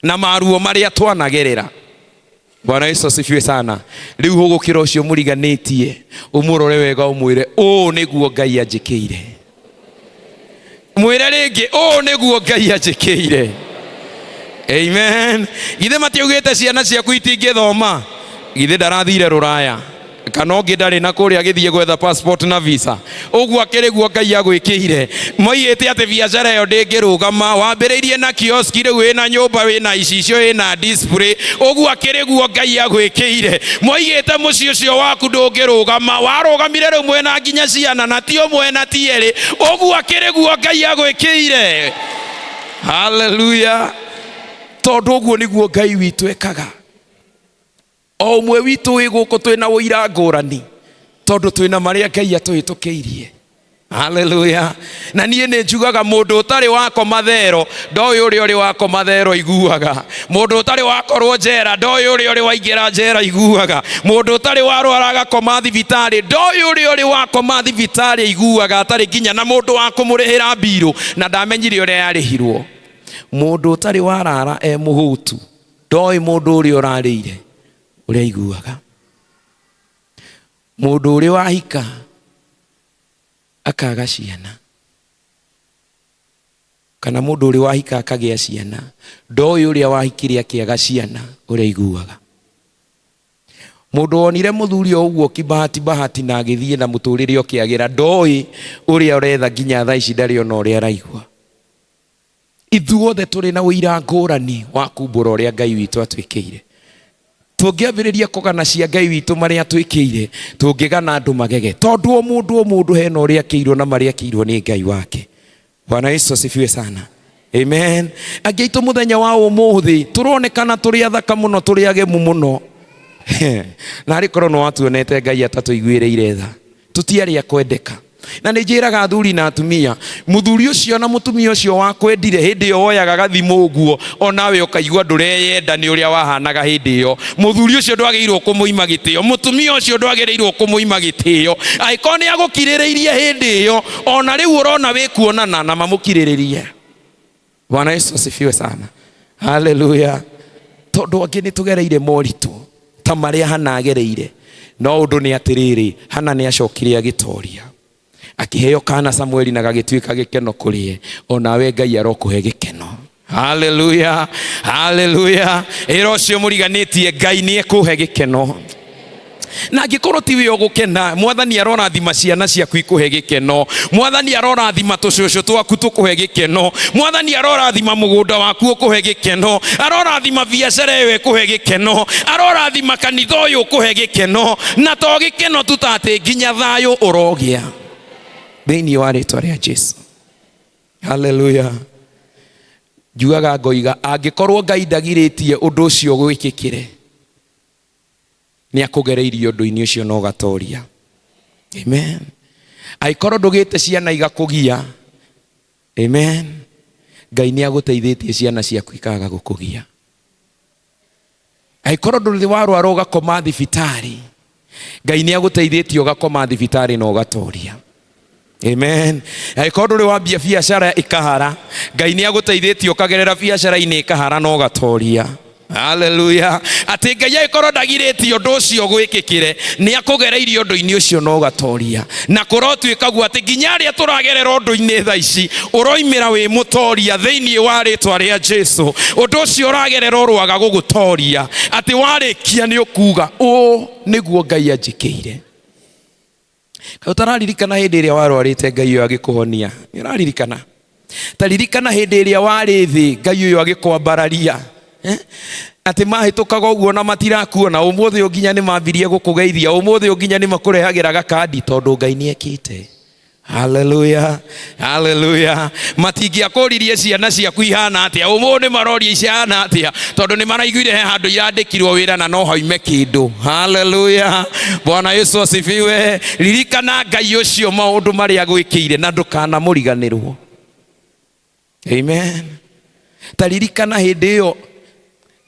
na maruo marĩa twanagerera. Bwana Yesu asifiwe sana. Rĩu hũgũkĩra ũcio mũriganĩtie ũmũrore wega ũmwĩre ũũ nĩguo Ngai anjĩkĩire. Mwĩre rĩngĩ ũũ nĩguo Ngai anjĩkĩire. Amen. Githĩ matiaugĩte ciana ciaku itingĩthoma? Githĩ ndarathire rũraya? Kana ũngĩ ndarĩ na kũrĩa agĩthiĩ gwetha passport na visa. Ũguo akĩrĩ guo Ngai agwĩkĩire. Moigĩte atĩ biacara ĩyo ndĩngĩrũgama, wambĩrĩirie na kioski rĩu wĩna nyũmba wĩna icicio wĩna display. Ũguo akĩrĩ guo Ngai agwĩkĩire. Moigĩte mũciĩ ũcio waku ndũngĩrũgama, warũgamire rĩu mwĩna nginya ciana na ti ũmwe na ti erĩ. Ũguo akĩrĩ guo Ngai agwĩkĩire. Hallelujah. Tondũ ũguo nĩguo Ngai witũ ekaga. O ũmwe witũ wĩ gũkũ twĩna ũira ngũrani tondũ twĩna marĩa Ngai atũhĩtũkĩirie. Haleluya. Na niĩ nĩ njugaga mũndũ ũtarĩ wakoma thero ndoĩ ũrĩa ũrĩ wakoma thero iguaga. Mũndũ ũtarĩ wakorwo njera ndoĩ ũrĩa ũrĩ waingĩra njera iguaga. Mũndũ ũtarĩ warwara agakoma thibitarĩ ndoĩ ũrĩa ũrĩ wakoma thibitarĩ iguaga, atarĩ nginya na mũndũ wa kũmũrĩhĩra mbirũ na ndamenyire ũrĩa yarĩhirwo. Mũndũ ũtarĩ warara e mũhũtu ndoĩ mũndũ ũrĩa ũrarĩire ũrĩa aiguaga. Mũndũ ũrĩ wahika akaga ciana, kana mũndũ ũrĩ wahika akagĩa ciana ndoĩ ũrĩa wahikire akĩaga ciana ũrĩa aiguaga. Mũndũ wonire mũthuri o ũguo kibahati bahati na agĩthiĩ na mũtũrĩre ũkĩagĩra ndoĩ ũrĩa ũretha nginya thaa ici ndarĩ ona ũrĩa araigua. Ithuothe tũrĩ na ũira ngũrani wa kumbũra ũrĩa Ngai witũ atwĩkĩire. Tũngĩambĩrĩria kũgana cia Ngai witũ marĩa atwĩkĩire, tũngĩgana andũ magege, tondũ o mũndũ o mũndũ hena ũrĩa akĩirwo na marĩa akĩirwo nĩ Ngai wake. Bwana Yesu asifiwe sana. Amen. Angĩ aitũ mũthenya wa ũmũthĩ tũronekana tũrĩ athaka mũno, tũrĩ agemu mũno. Na arĩ korwo nĩ watuonete Ngai atatũiguĩrĩire tha, tũtiarĩ a kwendeka. Na nĩ njĩraga athuri na atumia, mũthuri ũcio na mũtumia ũcio wakwendire hĩndĩ ĩyo woyaga gathimũ ũguo, onawe ũkaigua ndũreyenda nĩ ũrĩa wahanaga hĩndĩ ĩyo. Mũthuri ũcio ndwagĩrĩirwo kũmũima gĩtĩo, mũtumia ũcio ndwagĩrĩirwo kũmũima gĩtĩo. Angĩkorwo nĩ agũkirĩrĩirie hĩndĩ ĩyo, ona rĩu ũrona wĩkuonana na mamũkirĩrĩrie. Bwana Yesu asifiwe sana. Haleluya. Tondũ angĩ nĩ tũgereire moritũ ta marĩa Hana agereire, no ũndũ nĩ atĩrĩrĩ, Hana nĩ acokire agĩtoria, akĩheo kana Samueli na gagĩtuĩka gĩkeno kũrĩ ye. Onawe Ngai arokũhe gĩkeno. Haleluya, haleluya. Ĩra ũcio mũriganĩtie, Ngai nĩ ekũhe gĩkeno. Na angĩkorwo ti we ũgũkena, Mwathani arorathima ciana ciaku ikũhe gĩkeno. Mwathani arorathima tũcũcũ twaku tũkũhe gĩkeno. Mwathani arorathima mũgũnda waku ũkũhe gĩkeno. Arorathima biacara ĩyo ĩkũhe gĩkeno. Arorathima kanitha ũyũ ũkũhe gĩkeno. Na to gĩkeno tu, ta atĩ nginya thayũ ũrogĩa thĩinĩ wa rĩtwa rĩa Jesu. Haleluya. Njugaga ngoiga, angĩkorwo Ngai ndagirĩtie ũndũ ũcio gwĩkĩkĩre, nĩ akũgereirie ũndũ-inĩ ũcio na ũgatoria. Amen. Angĩkorwo ndũgĩte ciana igakũgia, amen, Ngai nĩ agũteithĩtie ciana ciaku ikaga gũkũgia. Angĩkorwo ndũrĩ warwara ũgakoma thibitarĩ, Ngai nĩ agũteithĩtie ũgakoma thibitarĩ na ũgatoria. Amen. Angĩkorwo ndũrĩ wambia biacara ĩkahara, Ngai nĩ agũteithĩtie ũkagerera biacara-inĩ ĩkahara na ũgatoria. Haleluya. Atĩ Ngai angĩkorwo ndagirĩtie ũndũ ũcio gwĩkĩkĩre, nĩ akũgereirie ũndũ-inĩ ũcio na ũgatoria. Na kũrotuĩka guo atĩ nginya arĩa tũragerera ũndũ-inĩ thaa ici, ũroimĩra wĩ mũtoria thĩinĩ wa rĩtwa rĩa Jesu. Ũndũ ũcio ũragerera ũroaga gũgũtoria, atĩ warĩkia nĩ ũkuga ũũ nĩguo Ngai anjĩkĩire. Kaĩ ũtararirikana hĩndĩ ĩrĩa warwarĩte Ngai ũyũ agĩkũhonia? Nĩ ũraririkana? Ta ririkana hĩndĩ ĩrĩa warĩ thĩ Ngai ũyũ agĩkwambararia. Atĩ mahĩtũkaga ũguo na matirakuona, ũmũthĩ ũyũ nginya nĩ mambirie gũkũgeithia, ũmũthĩ ũyũ nginya nĩ makũrehagĩra gakandi tondũ Ngai nĩ ekĩte. Haleluya, haleluya. Matingĩakũririe ciana ciaku ihana atĩa, ũmũthĩ nĩ maroria ihana atĩa, tondũ nĩ maraiguire he handũ irandĩkirwo wĩra na no hoime kĩndũ. Haleluya, Bwana Yesu asifiwe. Ririkana Ngai ũcio maũndũ marĩa agwĩkĩire na ndũkanamũriganĩrwo. Amen. Ta ririkana hĩndĩ ĩyo,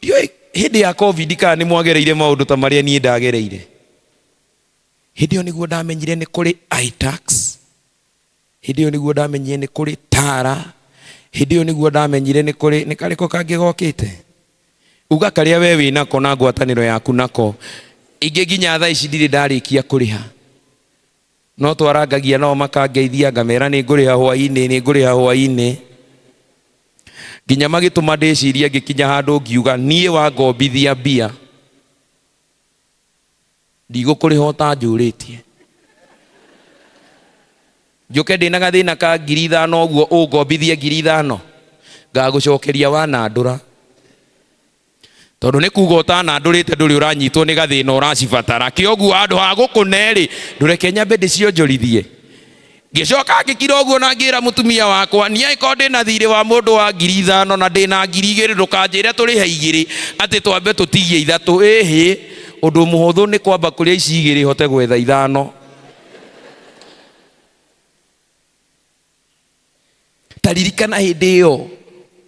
ndiũĩ hĩndĩ ya COVID kana nĩ mwagereire maũndũ ta marĩa niĩ ndagereire. Hĩndĩ ĩyo nĩguo ndamenyire nĩ kũrĩ iTax. Hĩndĩ ĩyo nĩguo ndamenyire nĩ kũrĩ Tara. Hĩndĩ ĩyo nĩguo ndamenyire nĩ kũrĩ, nĩ karĩkũ kangĩ gokĩte? Uga karĩa we wĩ nako na ngwatanĩro yaku nako. Ingĩ nginya thaa ici ndirĩ ndarĩkia kũrĩha. No twarangagia nao makangeithia, ngamera nĩ ngũrĩha hwaĩ-inĩ, nĩ ngũrĩha hwaĩ-inĩ. Nginya magĩtũma ndĩcirie ngĩkinya handũ ngiuga niĩ wangombithia mbia ndigũkũrĩha ũtanjũrĩtie. Njũke ndĩna gathĩna ka 5,000 ũguo ũngombithie 5,000, ngagũcokeria wanandũra. Tondũ nĩ kuga ũtanandũrĩte ndũrĩ ũranyitwo nĩ gathĩna ũracibatara. Kĩoguo handũ ha gũkũne-rĩ, ndũreke nyambe ndĩcionjorithie. Ngĩcoka ngĩkira ũguo na ngĩra mũtumia wakwa, niĩ angĩkorwo ndĩna thirĩ wa mũndũ wa 5,000 na ndĩna 2,000, ndũkanjĩre tũrĩhe 2 atĩ twambe tũtigie 3. Ĩhĩ, ũndũ mũhũthũ nĩ kwamba kũrĩa ici 2 hote gwetha 5. Ta ririkana hĩndĩ ĩyo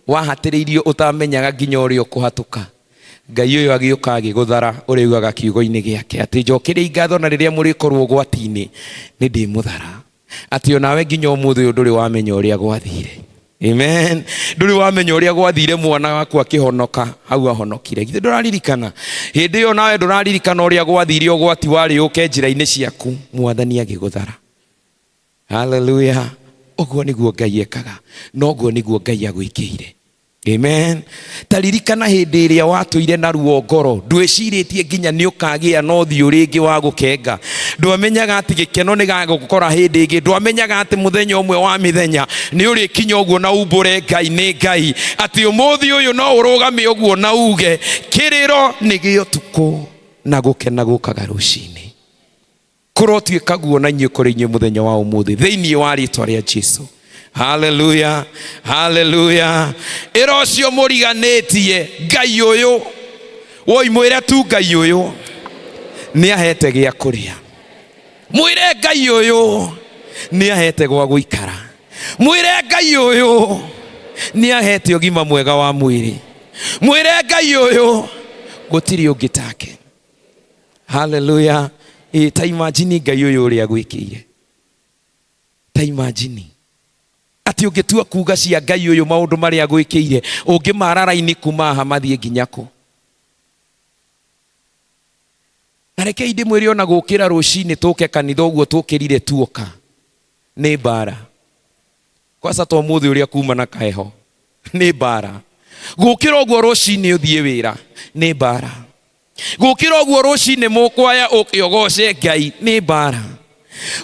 wahatĩrĩirio ũtamenyaga nginya ũrĩa ũkũhatũka. Ngai ũyũ agĩũka agĩgũthara ũrĩa ugaga kiugo-inĩ gĩake atĩ njokeriai ngatho na rĩrĩa mũrĩkorwo ũgwati-inĩ nĩ ndĩmũthara. Atĩ onawe nginya ũmũthĩ ũyũ ndũrĩ wamenya ũrĩa gwathire. Amen. Ndũrĩ wamenya ũrĩa gwathire mwana waku akĩhonoka hau ahonokire. Githĩ ndũraririkana? Hĩndĩ ĩyo nawe ndũraririkana ũrĩa gwathire ũgwati warĩ ũke njĩra-inĩ ciaku, Mwathani agĩgũthara. Haleluya. Ũguo nĩguo Ngai ekaga, na ũguo nĩguo Ngai agwĩkĩire. Amen. Ta ririkana hĩndĩ ĩrĩa watũire na ruo ngoro, ndwĩcirĩtie nginya nĩ ũkagĩa na ũthiũ rĩngĩ wa gũkenga. Ndwamenyaga atĩ gĩkeno nĩ gagũkora hĩndĩ ĩngĩ, ndwamenyaga atĩ mũthenya ũmwe wa mĩthenya nĩ ũrĩkinya ũguo na umbũre Ngai nĩ Ngai, atĩ ũmũthĩ ũyũ no ũrũgame ũguo na uge kĩrĩro nĩ gĩa ũtukũ na gũkena gũkaga rũcinĩ. Kũrotuĩka guo na inyuĩ kũrĩ inyuĩ mũthenya wa ũmũthĩ thĩinĩ wa rĩtwa rĩa Jesu. Haleluya, haleluya. Ĩra ũcio mũriganĩtie Ngai ũyũ, woi mwĩre tu Ngai ũyũ nĩ ahete gĩa kũrĩa. Mwĩre Ngai ũyũ nĩ ahete gwa gũikara. Mwĩre Ngai ũyũ nĩ ahete ũgima mwega wa mwĩrĩ. Mwĩre Ngai ũyũ gũtirĩ ũngĩ take. Haleluya. Ĩ, ta imagine Ngai ũyũ ũrĩa agwĩkĩire. Ta imagine atĩ ũngĩtua kuga cia Ngai ũyũ maũndũ marĩa agwĩkĩire, ũngĩmara raini kuma haha mathiĩ nginya kũ? Na rekei ndĩmwĩre ona gũkĩra rũcinĩ tũke kanitha ũguo tũkĩrire tuoka nĩ mbara. Kwanza ta ũmũthĩ ũrĩa kuma na kaheho nĩ mbara. Gũkĩra ũguo rũcinĩ ũthiĩ wĩra nĩ mbara. Gũkĩra ũguo rũcinĩ mũkwaya ũke ũgoce Ngai nĩ mbara.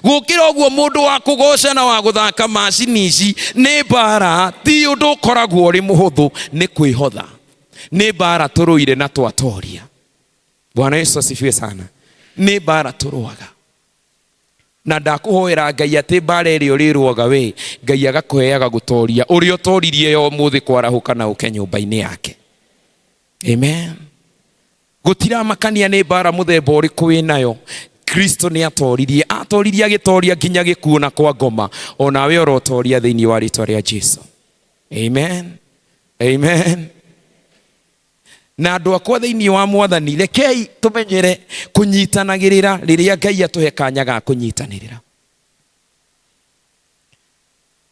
Gũkĩra ũguo mũndũ wa kũgoca na wa gũthaka macini ici nĩ mbara. Ti ũndũ ũkoragwo ũrĩ mũhũthũ, nĩ kwĩhotha. Nĩ mbara tũrũire na twatoria. Bwana Yesu asifiwe sana. Nĩ mbara tũrũaga. Na ndakũhoera Ngai atĩ mbara ĩrĩa ũrĩrũaga we, Ngai agakũheaga gũtoria ũrĩa ũtoririe yo ũmũthĩ kwarahũka na ũke nyũmba-inĩ yake. Amen. Gũtiramakania nĩ mbara mũthemba ũrĩkũ wĩnayo, Kristo nĩ atoririe, atoririe agĩtoria nginya gĩkuũ na kwa ngoma. Onawe ũrotoria thĩinĩ wa rĩtwa rĩa Jesu. Amen. Amen. Na andũ akwa thĩinĩ wa Mwathani, rekei tũmenyere kũnyitanagĩrĩra rĩrĩa Ngai atũhe kanya ga kũnyitanĩrĩra.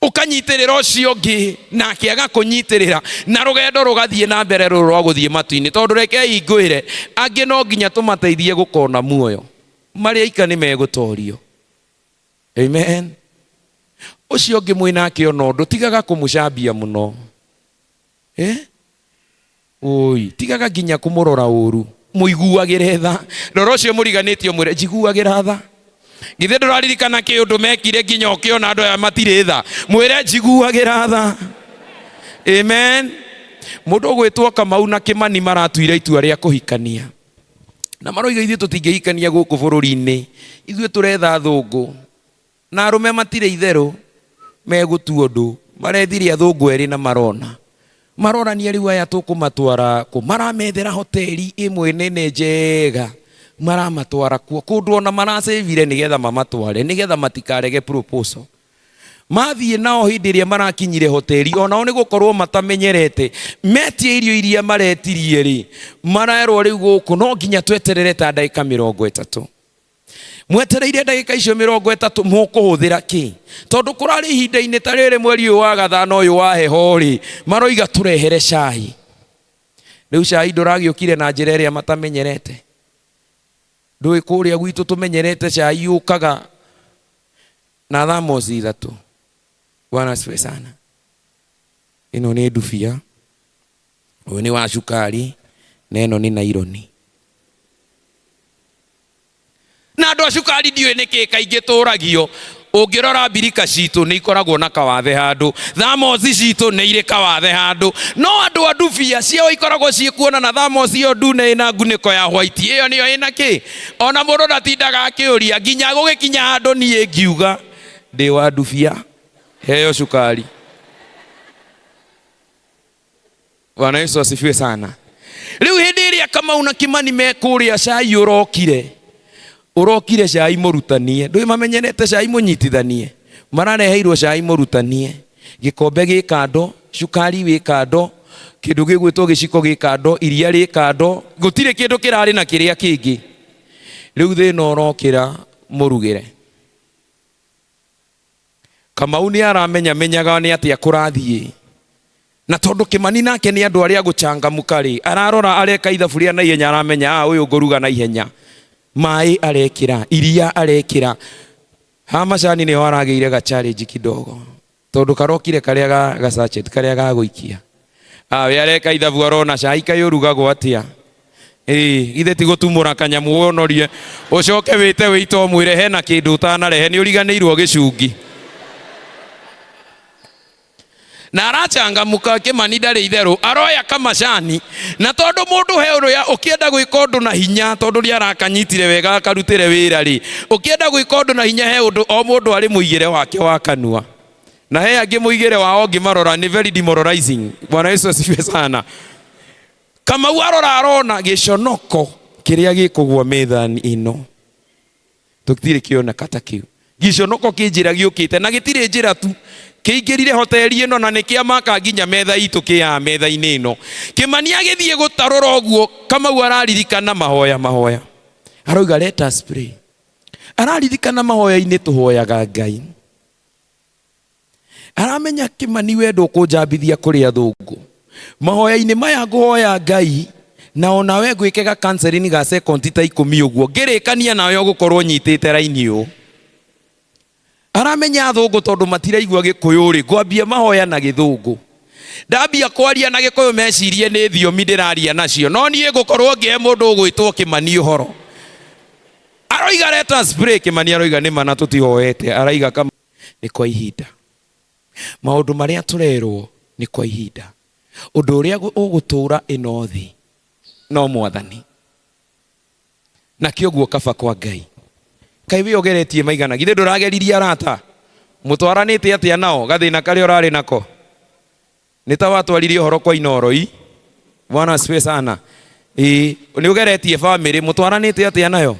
Ũkanyitĩrĩra ũcio ũngĩ nake agakũnyitĩrĩra, na rũgendo rũgathiĩ na mbere rũrũ rwa gũthiĩ matu-inĩ. Tondũ rekei ngwĩre, angĩ no nginya tũmateithie gũkona muoyo, marĩ aika nĩ megũtorio. Amen. Ũcio ũngĩ mwĩ nake ona ũndũ, tigaga kũmũcambia mũno. Oi, tigaga nginya kũmũrora ũru, mũiguagĩre tha. Rora ũcio mũriganĩtie ũmwĩre njiguagĩra tha. Githĩ ndũraririkana kĩũndũ mekire nginya ũkĩona andũ aya matirĩ tha? Mwĩre njiguagĩra tha. Amen. Mũndũ ũgwĩtwo Kamau na Kĩmani maratuire itua rĩa kũhikania. Na maroiga ithuĩ tũtingĩhikania gũkũ bũrũri-inĩ, ithuĩ tũretha athũngũ. Na arũme matirĩ itherũ megũtua ũndũ, marethire athũngũ erĩ na marona. Marorania rĩu aya tũkũmatwara kũ? Maramethera hoteli ĩmwe nene njega, maramatwara kuo kũndũ ona maracĩvire nĩgetha mamatware, nĩgetha matikarege proposal. Mathiĩ nao hĩndĩ ĩrĩa marakinyire hoteli, onao nĩ gũkorwo matamenyerete, metia irio iria maretirie rĩ, marerwo rĩu gũkũ no nginya tweterere ta ndagĩka 30. Mwetereire ndagĩka icio 30 mũkũhũthĩra kĩ? Tondũ kũrarĩ ihinda-inĩ ta rĩrĩ mweri ũyũ wa gathano ũyũ wa heho rĩ, maroiga tũrehere cai. Rĩu cai ndũragĩũkire na njĩra ĩrĩa matamenyerete. Ndũĩ kũrĩa gwitũ tũmenyerete cai ũkaga na thermos ithatũ. Bwana asifiwe sana. Ĩno nĩ ndubia, ũyũ nĩ wa cukari, na ĩno nĩ naironi. Na andũ a cukari ndiũĩ nĩkĩ kaingĩ tũragio. Ũngĩrora mbirika citũ nĩ ikoragwo na kawathe handũ, thamosi citũ nĩ irĩ kawathe handũ, no andũ a ndubia ciao ikoragwo ciĩkuona na thamosi ĩyo ndune ĩna ngunĩko ya white, ĩyo nĩyo ĩna kĩ. Ona mũndũ ndatindaga akĩũria nginya gũgĩkinya handũ niĩ ngiuga ndĩ wa ndubia, heo cukari. Bwana Yesu asifiwe sana. Rĩu hĩndĩ ĩrĩa Kamau na Kimani me kũrĩa cai ũrokire, ũrokire cai mũrutanie, ndũĩ mamenyerete cai mũnyitithanie, marareheirwo cai mũrutanie. Gĩkombe gĩ kando, cukari wĩ kando, kĩndũ gĩgwĩtwo gĩciko gĩ kando, iria rĩ kando, gũtirĩ kĩndũ kĩrarĩ na kĩrĩa kĩngĩ. Rĩu thĩna ũrokĩra mũrugĩre. Kamau nĩ aramenya menyaga nĩ atĩa kũrathiĩ. Na tondũ Kĩmani nake nĩ andũ arĩa gũcangamũka rĩ, ararora areka ithabu rĩa naihenya, aramenya ah, ũyũ ngũruga naihenya. Maĩ arekĩra, iria arekĩra. Ha macani nĩho aragĩire ga challenge kidogo. Tondũ karokire karĩa ga, ga sachet, karĩa ga gũikia. Ah, we areka ithabu arona cai kaĩ ũrugagwo atĩa. Ĩĩ, githĩ ti gũtumũra kanyamũ wonorie ũcoke wĩte wĩito ũmwĩre hena kĩndũ ũtanarehe nĩ ũriganĩirwo gĩcungi. Na arachangamuka Kĩmani ndarĩ itherũ aroya kamacani na tondũ mũndũ he ũrĩa ũkĩenda gwĩka ũndũ na hinya tondũ nĩ arakanyitire wega akarutĩre wĩra rĩ, ũkĩenda gwĩka ũndũ na hinya he ũndũ o mũndũ arĩ mũigĩre wake wa kanua na he angĩ mũigĩre wao ũngĩmarora nĩ very demoralizing. Bwana Yesu asifiwe sana. Kamau arora arona gĩconoko kĩrĩa gĩkũgwa methani ĩno tũtirĩ kĩoneka ta kĩu. Gĩconoko kĩ njĩra gĩũkĩte na gĩtirĩ njĩra tu, kĩingĩrire hoteli ĩno na nĩ kĩamaka nginya metha itũ kĩa metha-inĩ ĩno. Kĩmani agĩthiĩ gũtarũra ũguo Kamau araririkana mahoya mahoya, aroiga let us pray. Araririkana mahoya-inĩ tũhoyaga Ngai. Aramenya Kĩmani we ndũkũnjambithia kũrĩ athũngũ. Mahoya-inĩ maya ngũhoya Ngai na onawe ngwĩke ga counseling ga second ta ikũmi ũguo ngĩrĩkania nawe ũgũkorwo nyitĩte raini ũũ. Aramenya athũngũ tondũ matiraigua gĩkũyũ rĩ, ngwambia mahoya na gĩthũngũ. Ndambia kwaria na gĩkũyũ mecirie nĩ thiomi ndĩraria nacio, no niĩ ngũkorwo ngĩhe mũndũ ũgwĩtwo Kĩmani ũhoro. Aroiga let us pray, Kĩmani aroiga nĩ ma na tũtihoete, araiga kama nĩ kwa ihinda. Maũndũ marĩa tũrerwo nĩ kwa ihinda. Ũndũ ũrĩa ũgũtũra ĩno thĩ no Mwathani. Na kĩoguo kaba kwa Ngai. Kaĩ wĩ ũgeretie maigana, githĩ ndũrageririe arata? Mũtwaranĩte atĩa nao, gathĩna karĩa ũrarĩ nako? Nĩ ta watwarire ũhoro kwa Inooro i? Bwana asifiwe sana. Ĩĩ, nĩ ũgeretie famĩlĩ, mũtwaranĩte atĩa nayo?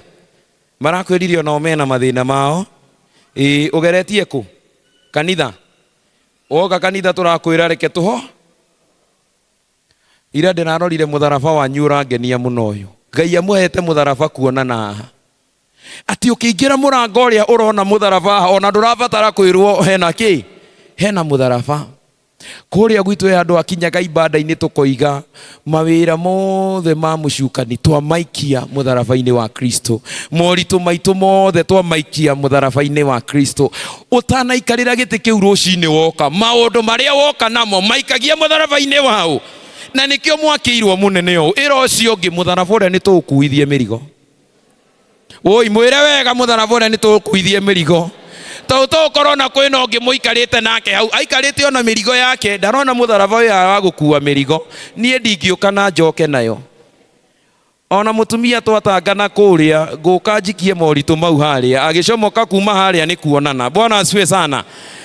Marakwĩrire onao mena mathĩna mao. Ĩĩ, ũgeretie kũ? Kanitha. Woka kanitha tũrakwĩra reke tũho. Ira ndĩrarorire mũtharaba wanyu ũrangenia mũno ũyũ. Ngai amũhete mũtharaba kuonana haha. Atĩ ũkĩingĩra mũrango ũrĩa ũrona mũtharaba haha ona ndũrabatara kwĩrwo hena kĩ? Hena mũtharaba. Kũrĩa gwitũ he andũ akinyaga ibanda-inĩ tũkoiga mawĩra mothe ma mũcukani twamaikia mũtharaba-inĩ wa Kristo, moritũ maitũ mothe twamaikia mũtharaba-inĩ wa Kristo. Ũtanaikarĩra gĩtĩ kĩu rũcinĩ woka, maũndũ marĩa woka namo maikagia mũtharaba-inĩ waũ. Na nĩkĩo mwakĩirwo mũnene ũũ, ĩra ũcio ũngĩ mũtharaba ũrĩa nĩtũũkuithie mĩrigo. Woi mwĩre wega mũtharaba ũrĩa nĩtũũkuithie mĩrigo. Tondũ tũgũkorwo na kwĩna ũngĩ mũikarĩte nake hau, aikarĩte ona mĩrigo yake, ndarona mũtharaba ũyũ wa gũkua mĩrigo, niĩ ndingĩũka na njoke nayo. Ona mũtumia twatangana kũrĩa, ngũka njikie moritũ mau harĩa, agĩcomoka kuma harĩa nĩ kuonana. Bwana asifiwe sana.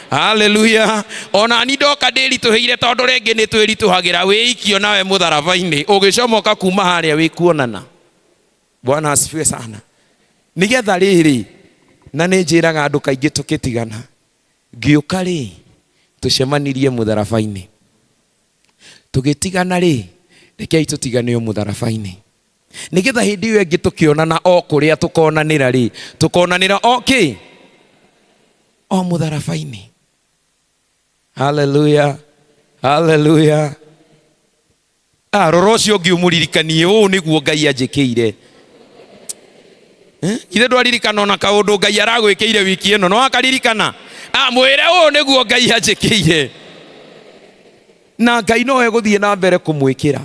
Haleluya. Ona ni ndoka ndĩritũhĩire tondũ rĩngĩ nĩ twĩritũhagĩra, wĩikio nawe mũtharaba-inĩ, ũgĩcomoka kuma harĩa wĩ kuonana. Bwana asifiwe sana. Nĩgetha rĩrĩ, na nĩ njĩraga andũ kaingĩ tũkĩtigana, ngĩũka rĩ, tũcemanirie mũtharaba-inĩ. Tũgĩtigana rĩ, rekei tũtigane o mũtharaba-inĩ. Nĩgetha hĩndĩ ĩyo ĩngĩ tũkĩonana o kũrĩa tũkonanĩra rĩ, tũkonanĩra o kĩ? O mũtharaba-inĩ. Haleluya, haleluya. Ah, rora ũcio ũngĩ ũmũririkanie ũũ nĩguo Ngai anjĩkĩire. Githĩ ndwaririkana ona kaũndũ Ngai aragwĩkĩire wiki ĩno, no akaririkana? Ah, mwĩre ũũ nĩguo Ngai anjĩkĩire. Na Ngai no egũthiĩ na mbere kũmwĩkĩra.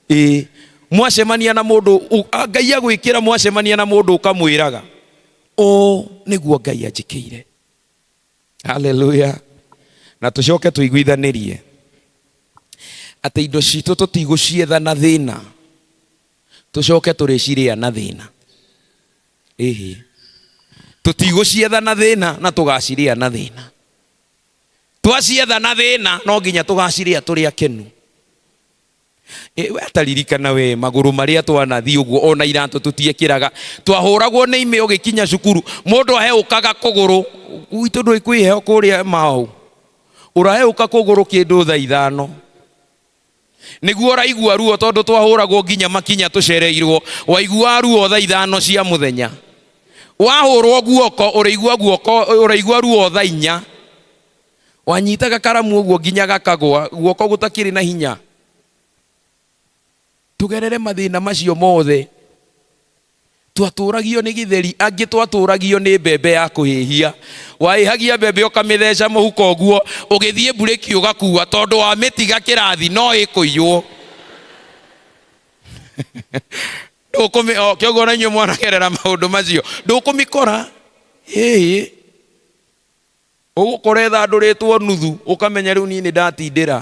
Ĩĩ, mwacemania na mũndũ, Ngai agwĩkĩra mwacemania na mũndũ ũkamwĩraga ũũ nĩguo Ngai anjĩkĩire. Haleluya. Na tũcoke tũiguithanĩrie atĩ indo citũ tũtigũcietha na thĩna, tũcoke tũrĩcirĩa na thĩna. Ĩhĩ, tũtigũcietha na thĩna na tũgacirĩa na thĩna. Twacietha na thĩna no nginya tũgacirĩa tũrĩ akenu. We ataririkana we magũrũ marĩa twanathiĩ ũguo ona iratũ tũtiekĩraga, twahũragwo nĩ ime ũgĩkinya cukuru, mũndũ aheũkaga kũgũrũ gwitũ ndũĩ kwĩ heho kũrĩa mau, Ũraeũka kũgũrũ kĩndũ thaa ithano nĩguo ũraigua ruo, tondũ twahũragwo nginya makinya tũcereirwo. Waigua ruo thaa ithano cia mũthenya, wahũrwo guoko ũraigua guoko, ũraigua ruo thaa inya. Wanyitaga karamu ũguo nginya gakagwa, guoko gũtakĩrĩ na hinya. Tugerere mathĩna macio mothe, twatũragio nĩ gĩtheri, angĩ twatũragio nĩ mbembe ya kũhĩhia. Waĩhagia mbembe ũkamĩtheca mũhuko ũguo, ũgĩthiĩ mburĩki ũgakua, tondũ wamĩtiga kĩrathi no ĩkũiywo. Ndũkũmĩ o kĩoguo na inyuĩ mwanagerera maũndũ macio, ndũkũmĩkora. Ĩĩ, ũgũkora ĩthandũrĩtwo nuthu, ũkamenya rĩu niĩ nĩ ndatindĩra.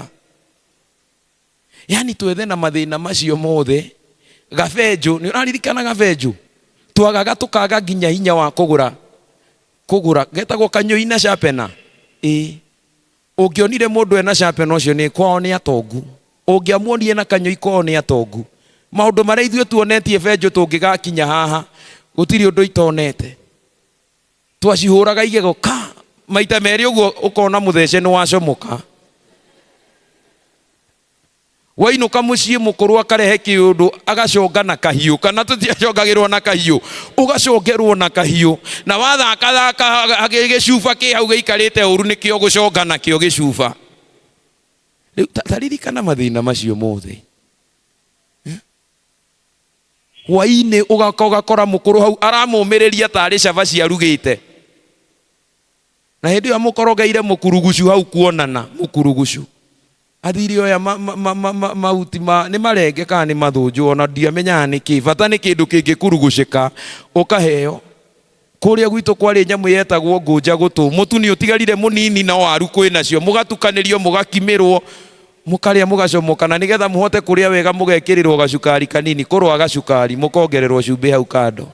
Yani twethe na mathĩna macio mothe. Gabenjũ, nĩ ũraririkana gabenjũ? Twagaga tũkaga nginya hinya wa kũgũra kũgũra getagwo kanyũi na sharpener. Ĩĩ, ũngĩonire mũndũ ena sharpener ũcio nĩ kwao nĩ atongu, ũngĩamuonire na kanyũi kwao nĩ atongu. Maũndũ marĩa ithuĩ tuonetie benjũ tũngĩgakinya haha, gũtirĩ ũndũ itonete. Twacihũraga igego ka maita merĩ ũguo, ũkona mũthece nĩ wacomoka. Wainũka mũciĩ, mũkũrũ akarehe kĩũndũ, agaconga na kahiũ, kana tũtiacongagĩrwo na kahiũ, ũgacongerwo na kahiũ, na wathakathaka gĩcuba kĩ hau gĩikarĩte ũru, nĩkĩo gũconga nakĩo gĩcuba. Rĩu taririkana mathĩna macio mothe. Hwaĩ-inĩ ũgaka ũgakora mũkũrũ hau aramũmĩrĩria tarĩ cabaci arugĩte, na hĩndĩ ĩyo amũkorogeire mũkurugucu hau kuonana mũkurugucu. Athire oya mahuti ma nĩ marenge kana nĩ mathũnjũ, ona ndiamenyaga nĩ kĩ, bata nĩ kĩndũ kĩngĩkurugucĩka ũkaheo. Kũrĩa gwitũ kwarĩ nyamũ yetagwo ngũnja gũtũ, mũtu nĩ ũtigarire mũnini na waru kwĩ nacio, mũgatukanĩrio, mũgakimĩrwo, mũkarĩa, mũgacomoka, na nĩgetha mũhote kũrĩa wega mũgekĩrĩrwo gacukari kanini, kũrwa gacukari, mũkongererwo cumbĩ hau kando.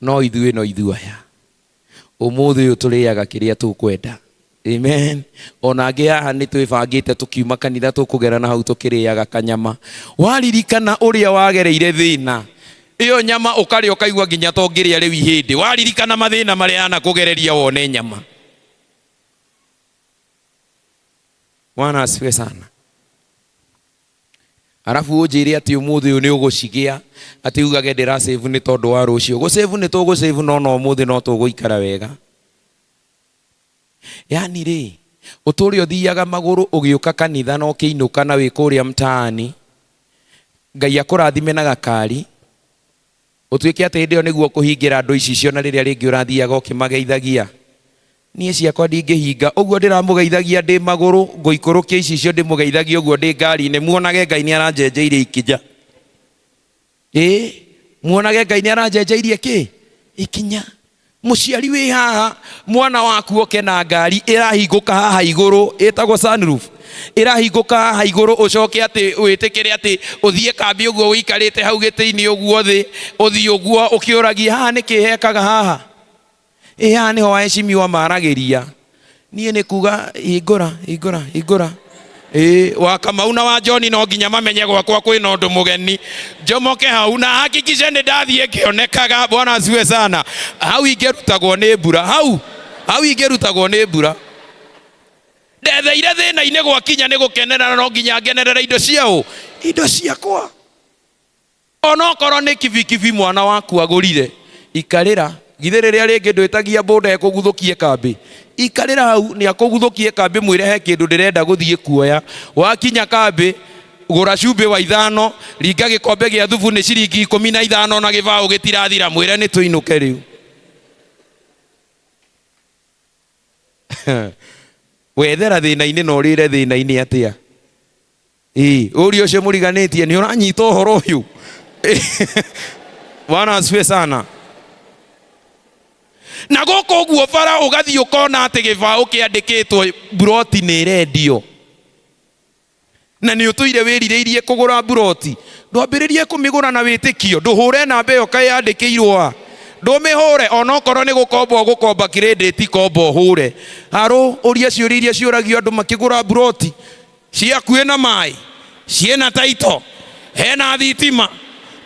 No ithuĩ, no ithuĩ aya ũmũthĩ ũyũ tũrĩaga kĩrĩa tũkwenda. Amen. Ona angĩ haha nĩ twĩbangĩte tũkiuma kanitha tũkũgera na hau tũkĩrĩaga kanyama. Waririkana ũrĩa wagereire thĩna, ĩyo nyama ũkarĩa ũkaigua nginya to ngĩrĩa rĩu ihĩndĩ. Waririkana mathĩna marĩa anakũgereria wone nyama. Bwana asifiwe sana. Arabu ũnjĩre atĩ ũmũthĩ ũyũ nĩ ũgũcigĩa, atĩ ugage ndĩra save nĩ tondũ wa rũciũ. Gũ save nĩ tũgũ save, no no ũmũthĩ no tũgũikara wega. Yani rĩ, ũtũre ũthiaga magũrũ ũgĩũka kanitha na ũkĩinũka na wĩ kũrĩa mtaani, Ngai akũrathime na gakari, ũtuĩke atĩ hĩndĩ ĩyo nĩguo ũkũhingĩra andũ icicio, na rĩrĩa rĩngĩ ũrathiaga ũkĩmageithagia. Niĩ ciakwa ndingĩhinga ũguo ndĩramũgeithagia ndĩ magũrũ, ngũikũrũkia icicio ndĩmũgeithagia ũguo ndĩ ngari-inĩ, muonage Ngai nĩ aranjenjeirie ikinya. Ĩĩ, muonage Ngai nĩ aranjenjeirie kĩ ikinya. Mũciari wĩ haha, mwana waku oke na ngari ĩrahingũka haha igũrũ, ĩtagwo sunroof, ĩrahingũka haha igũrũ, ũcoke atĩ wĩtĩkĩre atĩ ũthiĩ kambĩ ũguo ũikarĩte hau gĩtĩ-inĩ ũguo thĩ, ũthiĩ ũguo ũkĩũragia haha nĩkĩ hekaga haha? Ĩ haha nĩho waheshimiwa maragĩria. Niĩ nĩ kuga hingũra, hingũra, hingũra. Ĩĩ, wa Kamau na wa John no nginya mamenye gwakwa kwĩna ũndũ mũgeni. Njomoke hau na hakikishe nĩ ndathiĩ ngĩonekaga. Bwana asifiwe sana. Hau ingĩrutagwo nĩ mbura, hau hau ingĩrutagwo nĩ mbura. Ndetheire thĩna-inĩ gwakinya nĩ gũkenerera, no nginya ngenerere indo ciao, indo ciakwa. Onokorwo nĩ kibikibi mwana waku agũrire, ikarĩra. Githĩ rĩrĩa rĩngĩ ndwĩtagia mbũnda ĩkũguthũkie kambĩ? Ikarĩra hau, nĩ akũguthũkie kambĩ, mwĩre he kĩndũ ndĩrenda gũthiĩ kuoya. Wakinya kambĩ, gũra cumbĩ wa ithano, ringa gĩkombe gĩa thubu nĩ ciringi 15 na gĩbaũ gĩtirathira, mwĩre nĩ tũinũke rĩu. Wethera thĩna-inĩ na ũrĩre thĩna-inĩ atĩa? Ĩĩ, ũria ũcio mũriganĩtie nĩ ũranyita ũhoro ũyũ. Bwana asifiwe sana. Na gũkũ ũguo bara ũgathiĩ ũkona atĩ gĩbaũ kĩandĩkĩtwo mburoti nĩ ĩrendio, na nĩ ũtũire wĩrirĩirie kũgũra mburoti, ndwambĩrĩrie kũmĩgũra na wĩtĩkio, ndũhũre namba ĩyo kaĩ yandĩkĩirwo a, ndũmĩhũre onokorwo nĩ gũkomba ũgũkomba credit, komba ũhũre harũ ũrie ciũria iria ciũragio andũ makĩgũra mburoti. Ciakuĩ na maĩ, ciĩna taito, hena thitima,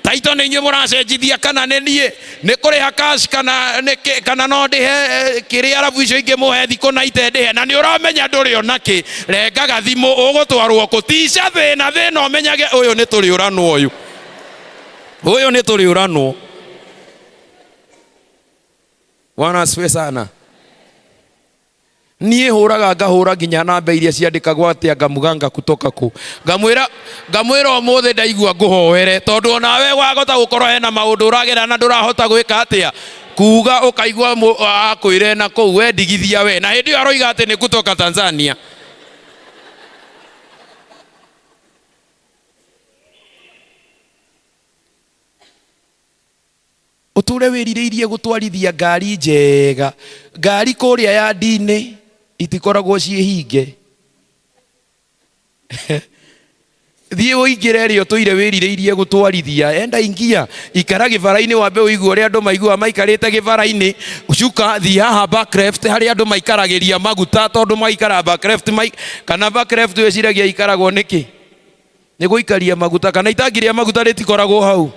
Taito nĩ inyuĩ mũracenjithia kana nĩ niĩ nĩ kũrĩha cash kana nĩ kana no ndĩhe kĩrĩa arabu icio ingĩ mũhe thikũ na ite ndĩhe na nĩ ũramenya ndũrĩ ona kĩ rengaga thimũ ũgũtwarwo kũ tica thĩna thĩna ũmenyage ũyũ nĩ tũrĩũranwo ũyũ ũyũ nĩ tũrĩũranwo. Bwana asifiwe sana. Niĩ hũraga ngahũra nginya namba iria ciandĩkagwo atĩa ngamuganga kutoka kũ ngamwĩra ngamwĩra ũmũthĩ ndaigua ngũhoere tondũ onawe wahota gũkorwo hena maũndũ ũragera na ndũrahota gwĩka atĩa kuga ũkaigua akwĩre na kũu we ndigithia we na hĩndĩ ĩyo aroiga atĩ nĩ kutoka Tanzania. Ũtũre wĩrirĩirie gũtwarithia ngari njega ngari kũrĩa yandi-inĩ itikoragwo ciĩ hinge thiĩ ũingĩre ĩrĩa ũtũire wĩrirĩirie gũtwarithia enda ingia ikara gĩbara-inĩ wambe ũigue ũrĩa andũ maiguaga maikarĩte gĩbara-inĩ cuka thiĩ haha back left harĩa andũ maikaragĩria maguta tondũ maikaraga back left kana back left wĩciragia ikaragwo nĩkĩ nĩ gũikaria maguta kana itangi rĩa maguta rĩtikoragwo hau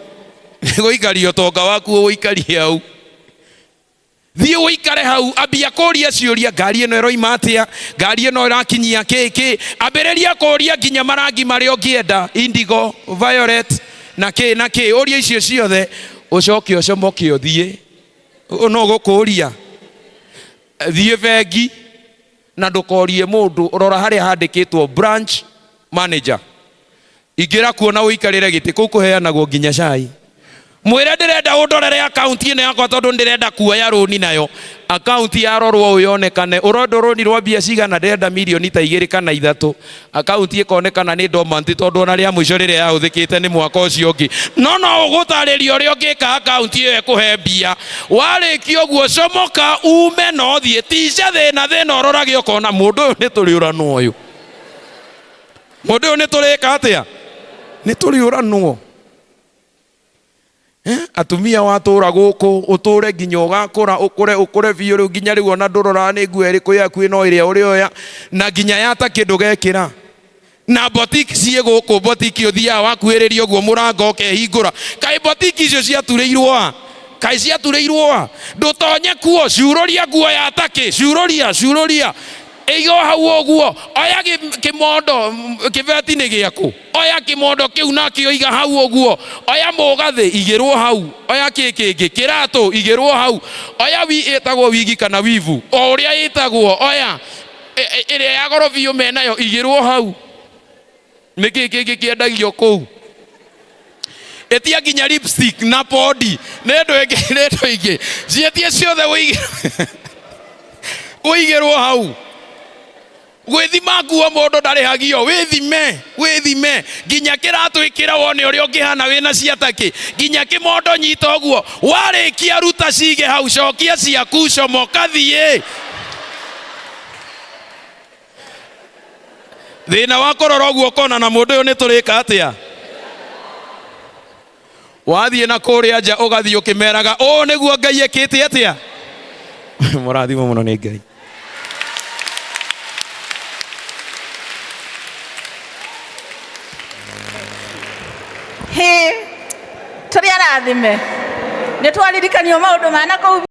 nĩ gũikaria ũtonga waku ũikarie hau thiĩ ũikare hau ambia kũria ciũria ngari ĩno ĩroima atĩa ngari ĩno ĩrakinyia kĩ kĩ ambĩrĩria kũria nginya marangi marĩa ũngĩenda indigo violet na kĩ na kĩ ũria icio ciothe ũcoke ũcomoke ũthiĩ no gũkũria thiĩ bengi na ndũkorie mũndũ rora harĩa handĩkĩtwo branch manager ingĩra kuo na ũikarĩre gĩtĩ kũu kũheanagwo nginya cai mwĩre ndĩrenda ũndorere akaunti ĩno yakwa tondũ ndĩrenda kuoya rũni nayo akaunti yarorwo ũũ yonekane ũrenda rũni rwa mbia cigana ndĩrenda mirioni ta igĩrĩ kana ithatũ akaunti ĩkonekana nĩ dormant tondũ ona rĩa mũico rĩrĩa yahũthĩkĩte nĩ mwaka ũcio ũngĩ no no ũgũtarĩria ũrĩa ũngĩka akaunti ĩyo ĩkũhe mbia warĩkia ũguo comoka ume na ũthiĩ tica thĩna thĩna ũrorage ũkona mũndũ ũyũ nĩ tũrĩũranwo ũyũ mũndũ ũyũ nĩ tũrĩka atĩa nĩ tũrĩũranwo. Atumia watũra gũkũ ũtũre nginya ũgakũra ũkũre ũkũre biũ rĩu nginya rĩu ona ndũroraga nĩ nguo ĩrĩkũ yaku ĩno ĩrĩa ũrĩoya na nginya yata kĩndũ gekĩra na botiki ciĩ gũkũ botiki ũthiaga wakuhĩrĩria ũguo mũrango ũkehingũra kaĩ botiki icio ciaturĩirwo a kaĩ ciaturĩirwo a ndũtonye kuo ciurũria nguo ya takĩ ciurũria ciurũria ĩigwo hau ũguo oya kĩmondo kĩbeti nĩ gĩaku oya kĩmondo kĩu nakĩo iga hau ũguo oya mũgathĩ igĩrwo hau oya kĩ kĩngĩ kĩratũ igĩrwo hau oya wi ĩtagwo wigi kana wivu o ũrĩa ĩtagwo oya ĩrĩa ya goro biũ menayo igĩrwo hau nĩkĩ kĩngĩ kĩendagio kũu ĩtia nginya lipstick na podi nĩ ndũ ĩngĩ nĩ ndũ ingĩ ciĩtie ciothe ũigĩrwo hau gwĩthima nguo mũndũ ndarĩhagio wĩthime wĩthime nginya kĩratũ ĩkĩra wone ũrĩa ũngĩhana wĩna ciatakĩ nginya kĩmondo nyita ũguo warĩkia ruta cige hau cokia ciaku comoka thiĩ thĩna wa kũrora ũguo ũkona na mũndũ ũyũ nĩ tũrĩka atĩa wathiĩ na kũrĩa nja ũgathiĩ ũkĩmeraga ũũ nĩguo Ngai ekĩte atĩa mũrathimwo mũno nĩ Ngai. Hĩ tũrĩ arathime nĩ twaririkanio maũndũ ma na kũu.